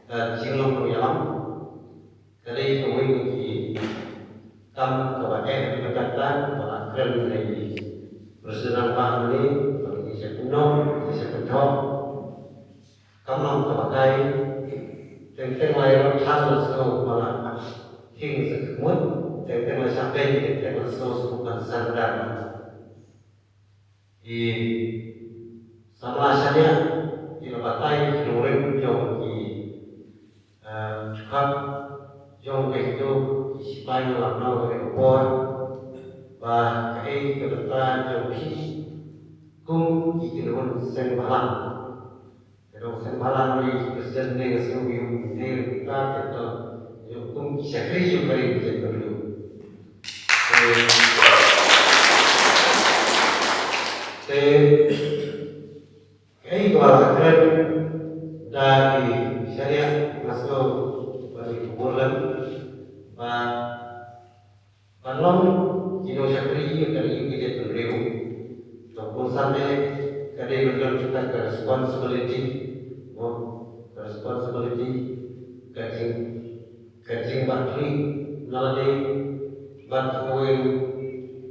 Ka jinglong ka ïalam ka dei kawei na ki kam kaba eh bad kata kaba la kren da i President Rangbah mynne, ba ki sha kynnoh ki sha kynthoh. Kam long kaba kai. Teng teng la ïarap than la sngewbha la hiar sa khmut. Teng teng la shah beiñ, teng teng la sngew sngewbha ban surrender. Ki samla shaniah ki la batai ki nongrim jong ki, eh, jukhat jong ka HITO, ki sipai, nga la pynlong ha kane ka por ba kaei ka bynta jong phi kum ki kynhun seng bhalang. Ka dei seng bhalang ri ki president ne ka seng ri um ne ri ka te to ri kum ki shakri jong ka ri ki jaitbynriew. Te kaei kaba la kren da i shaniah, nga sngew ba i khubor lem ba ban long ki nongshakri ïa ka ri ïa ka jaitbynriew. To kongsan eh ka dei ban don kita ka responsibility. Mo, ka responsibility, ka jing, ka jingbatri na lade bad kawei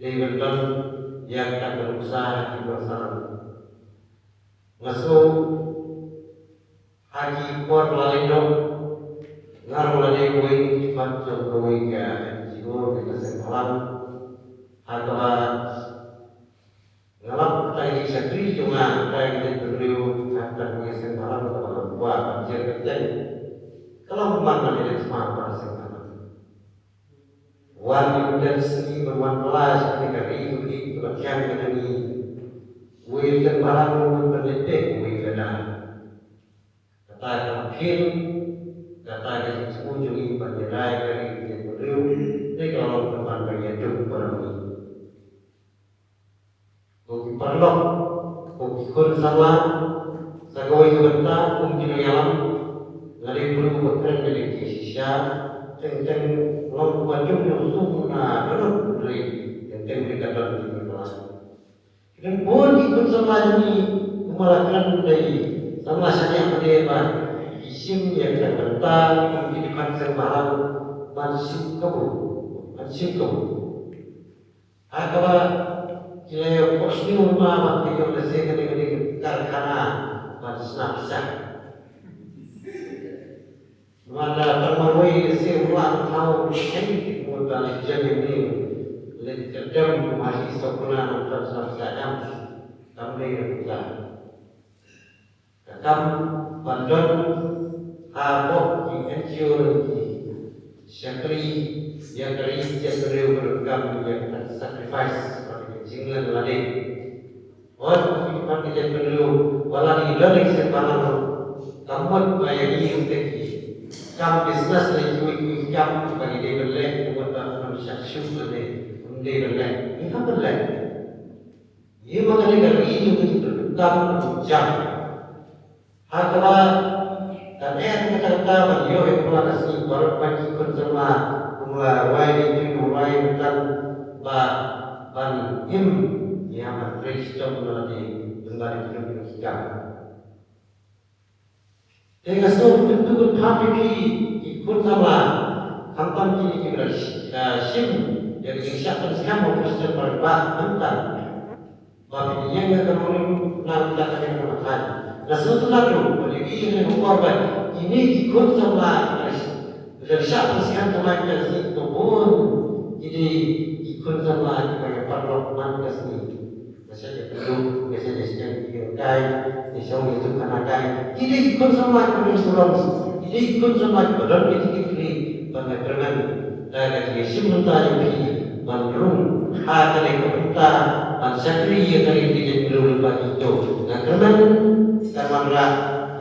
dei ban don ïa ka nuksa ha ki nongsan. Nga sngew ha ki por ba la leit noh nga ruh la dei uwei na ki jukhat jong kawei ka NGO ne ka seng bhalang ha kaba nga lap kata ka jingshakri jong nga kata ka jaitbynriew ha kata kawei ka seng bhalang kaba nga kwah ban jer kyrteng. Ka long kumno ban ïaleh sma para seng bhalang. Wan ïa ka sngi ban wan pla sha kane ka ri ka ri kaba thiang ka jong ngi. Uwei u seng bhalang u mut ban leit beh uwei u lada. Kata ka la phin, kata ka jingsngew jong ngi ban ïada ïa ka ri ka jaitbynriew, dei ka la long pynban ba ïa duk para ngi. Ko ki paralok, ko ki khun samla, sa kawei ka bynta kum ki nongïalam, nga dei briew ba kren da ka jingshisha, teng teng long ba jong jong sum na dohnud u dei, teng teng dei ka don ki nongïalam. Ki don bun ki khun samla jong ngi, kumba la kren da i samla shaniah mynne ba ki shim ïa ka bynta kum ki dkhot seng bhalang ban shim kabu, ban shim kabu. Ha kaba ki la ïoh pok sniew ma ba ki ïoh lehse kane kane ka karkhana ban shna pisa. Namar da tang marwei lehse u la thaw shane ki mut ba leh jan ïa une leh kyrdan kum ha ki sokuna ban shna pisa em. Kam dei na pisa. Ka kam ban don hapoh ki NGO ki shakri ïa ka ri jaitbynriew ka donkam ïa ka sacrifice bad ka jinglen lade. Wat ki dkhot ki jaitbynriew wat la ki don ki seng bhalang ruh kam mut ba ïa ngi ruh te ki kam business ne kiwei kiwei ki kam ba ngi dei ban leh, ka mut ba ym shah shuh lade ym dei ban leh, ngi hap ban leh. Ïa ma kane ka ri jong ngi ka donkam ka jam. Ha kaba kan eh kata kata ban ïoh ïa kaba la ka sngi baroh ba ki khun samla kum la rwai ne ki rwai mynta ba ban im ïa ban trei shitom na lade ban ban ki duk ki kam. Te nga sngew kyntu kynpham ïa phi ki khun samla, khamtam kine kiba la shim ïa ka jingshah pynskhem ha u President Rangbah mynta ba phin ïeng ha ka nongrim na ka bynta ka ri ka thaiñ. Nga sngewtynnat ruh ba ïa kine ki khun samla kiba la shah pynskhem thymmai mynta ka sngi, to bun Ki khun samla kiba ïa paralok man ka sngi. Ka sha ïa pynduh, ka sha ïa sdang ki ïa kai, ïa shong ïa jong khana kai. Ki dei ki khun samla kiba don surong. Ki dei ki khun samla kiba don ki jingkitkhlieh ban ïa kyrmen da ka jingïashim bynta jong phi ban rung ha kane ka bynta ban shakri ïa kane ka jingkyrmen ba ki to. Nga kyrmen kan wanrah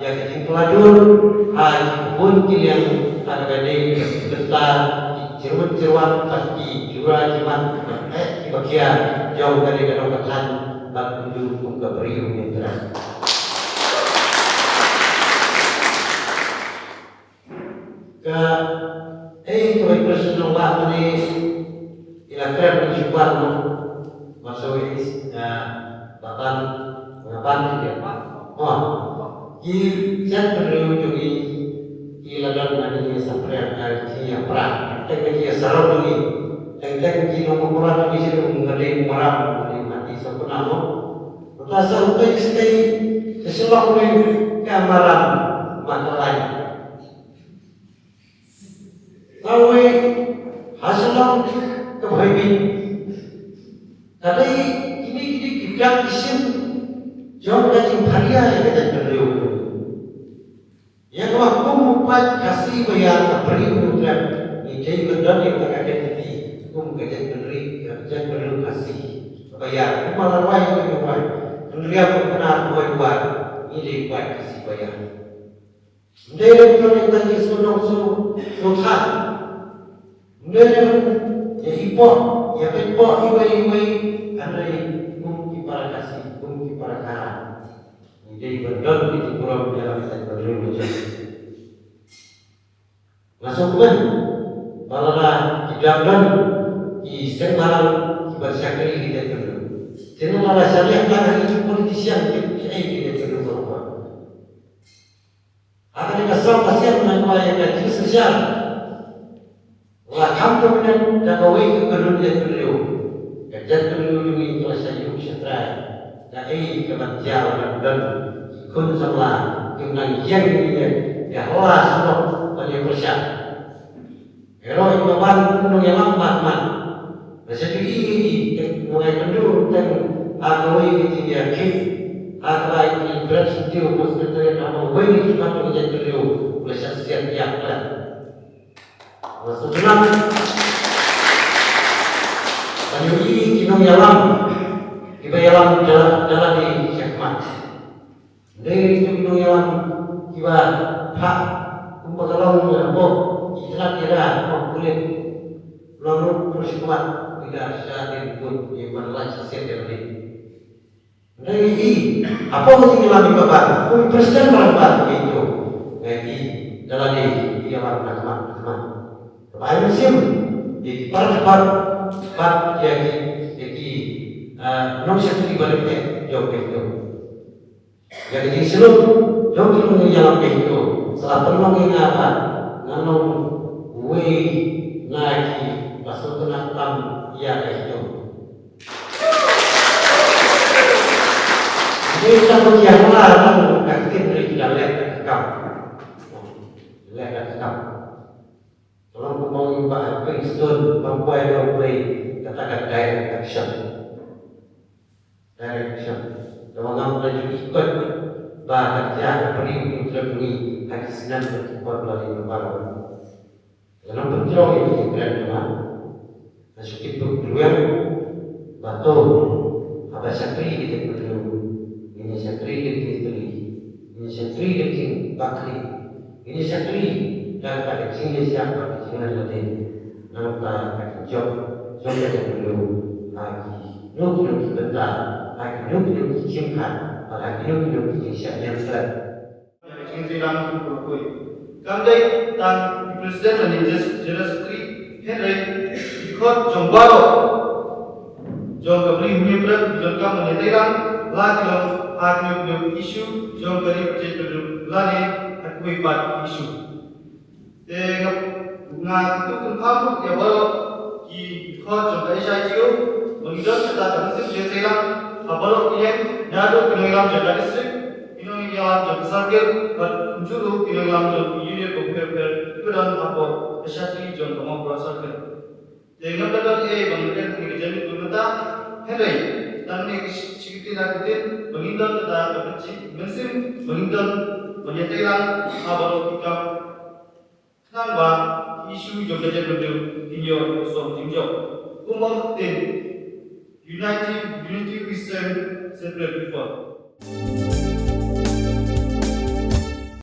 ïa ka jingpynladuh ha ki bun ki liang ha kaba dei ka bynta ki jingwit jingwan bad ki jura jimat bad eh kiba khia jong kane ka nongkathan bad yndu kum ka briew Hynñiewtrep. Ka ei kaba i President u ong ba mane i la kren na shuwa no. Maso is ba ban ba ban ki dia. Oh. Ki jait bynriew jong ngi ki la don na ki sapriang ka ki ïa pra. Teng ki ïa sarong jong ngi. Teng teng ki nongmukora jong ngi shu ngade maram ngade mati sokuna mo. Uta sa uta istei seshelok ni ka maram makalai. Kawei ha Shillong ka Bhoiben. Ka dei kine kine ki biang ki shim jong ka jingpharia ïa ka jaitbynriew. Ïa kaba kum u paid Khasi ba ïa ka briew u trep ngi dei ban don ïa ka identity kum ka jaitbynriew ka jaitbynriew Khasi. Kaba ïa kum la rwai ïa ka rwai. Hynriam u Knar Bhoi War ngi dei paid Khasi ba ïa. Ym dei ban don ïa ka jingsuh nongsuh nongthan. Ym dei ban ïa ipoh ïa pynpoh iwei iwei. Hynrei kum ki para Khasi kum ki para Khara. Ngi dei ban don ki jingburom ïa la ka jaitbynriew la jong. Nga sngewkmen ba lada ki dang don ki seng bhalang kiban shakri ïa ka jaitbynriew. Te lada la shah leh tang ha ki politician ki ki ei ïa ka jaitbynriew baroh. Ha kane ka saw ka sien na kawei ka jingsynshar. La kham dominant da kawei ka kynhun jaitbynriew. Ka jaitbynriew jong ngi ka la shah ïuh shah trai. Kaei kaban jia lada ym don ki khun samla kim nang ïeng ïa ïa hla surok ban ïa pyrshah. Ero i Baban u nongïalam ba khmat. Ba sha ju i i i nongïakynduh teng ha kawei ka jingïakhih ha kawei ka jingïakhih. Secretary ha kawei ka jingïakhih. Ba sha siat ïa klet. Ba sha siat. Ba ju i i nongïalam. Iba ïalam da da lade sha khmat. Dei ki nongïalam kiba phah kumba ka long hapoh ki tnat ïada hapoh pulit. Long ruh pyrshah mat ïada sha dei bun ïa ban lait sha siat ïa dei. Dei i hapoh ki nongïalam kiba ban kum president ba ban ki to. Ngai i da lade ïalam na khmat na khmat. Kaba ai mynsiem ïa ki para debat bad ïa ki ïa ki nongshakri ba dei jong ki to. Ïa ka jingshlur jong ki nongïalam ka HITO sa la pynlong ïa nga ba nga long uwei na ki ba sngewtynnat tam ïa ka HITO. Ngi tang ba ki ïa hla tang ka ktien ri ki da leh ka kam. Leh ka kam. Ka long kumba ong ïa u Bah Elphinstone, bam kwai bam kwai, kata ka direct action. Direct action. Kaba ngam da ju ikot ba ka jia ka pynïaid ngi tlot ngi ha ki snem ka ki por ba la dei ba baroh. Ka long pynjrong ïa ka jingkren jong nga. Nga shu tip ruh ruh ba to haba shakri ka jaitbynriew, ngin ïa shakri da ki jingtylli, ngin ïa shakri da ki jingbakri, ngin ïa shakri da kata ka jingïasyam bad ka jingleh lade. Nangta ka jingjop jong ka jaitbynriew ha kino kino ki bynta, ha kino kino ki jingkhat bad ha kino kino ki jingshah niamtlep. Ka jingtreilang kum ka rukui. Kam dei tang i President lane General Secretary, hynrei i khot jong baroh jong ka Bri Hynñiewtrep ki donkam ban ïatreilang, la ki long ha kino kino ki issue jong ka ri ka jaitbynriew lane ha kiwei pat ki issue. Te nga, nga kyntu kynpham ruh ïa baroh ki khot jong ka HITO ba ngi don kata ka mynsiem jingtreilang ha baroh ki liang, naduh ki nongïalam jong ka district, ki nongïalam jong ka circle bad kumjuh ruh ki nongïalam jong ki union bapher bapher kiba don hapoh ka shakri jong ka Mawkyrwat Circle. Te ngam da don ei ba ngin kren ïa ka jingmut mynta. Hynrei tang ne ki shi kyntien ar kyntien ba ngin don kata ka mynsiem ba ngin don ban ïatreilang ha baroh ki kam. Khnang ba ki issue jong ka jaitbynriew kin ïoh ka song jingjop. Kumba ka ktien, unity, unity we stand, separate we fall.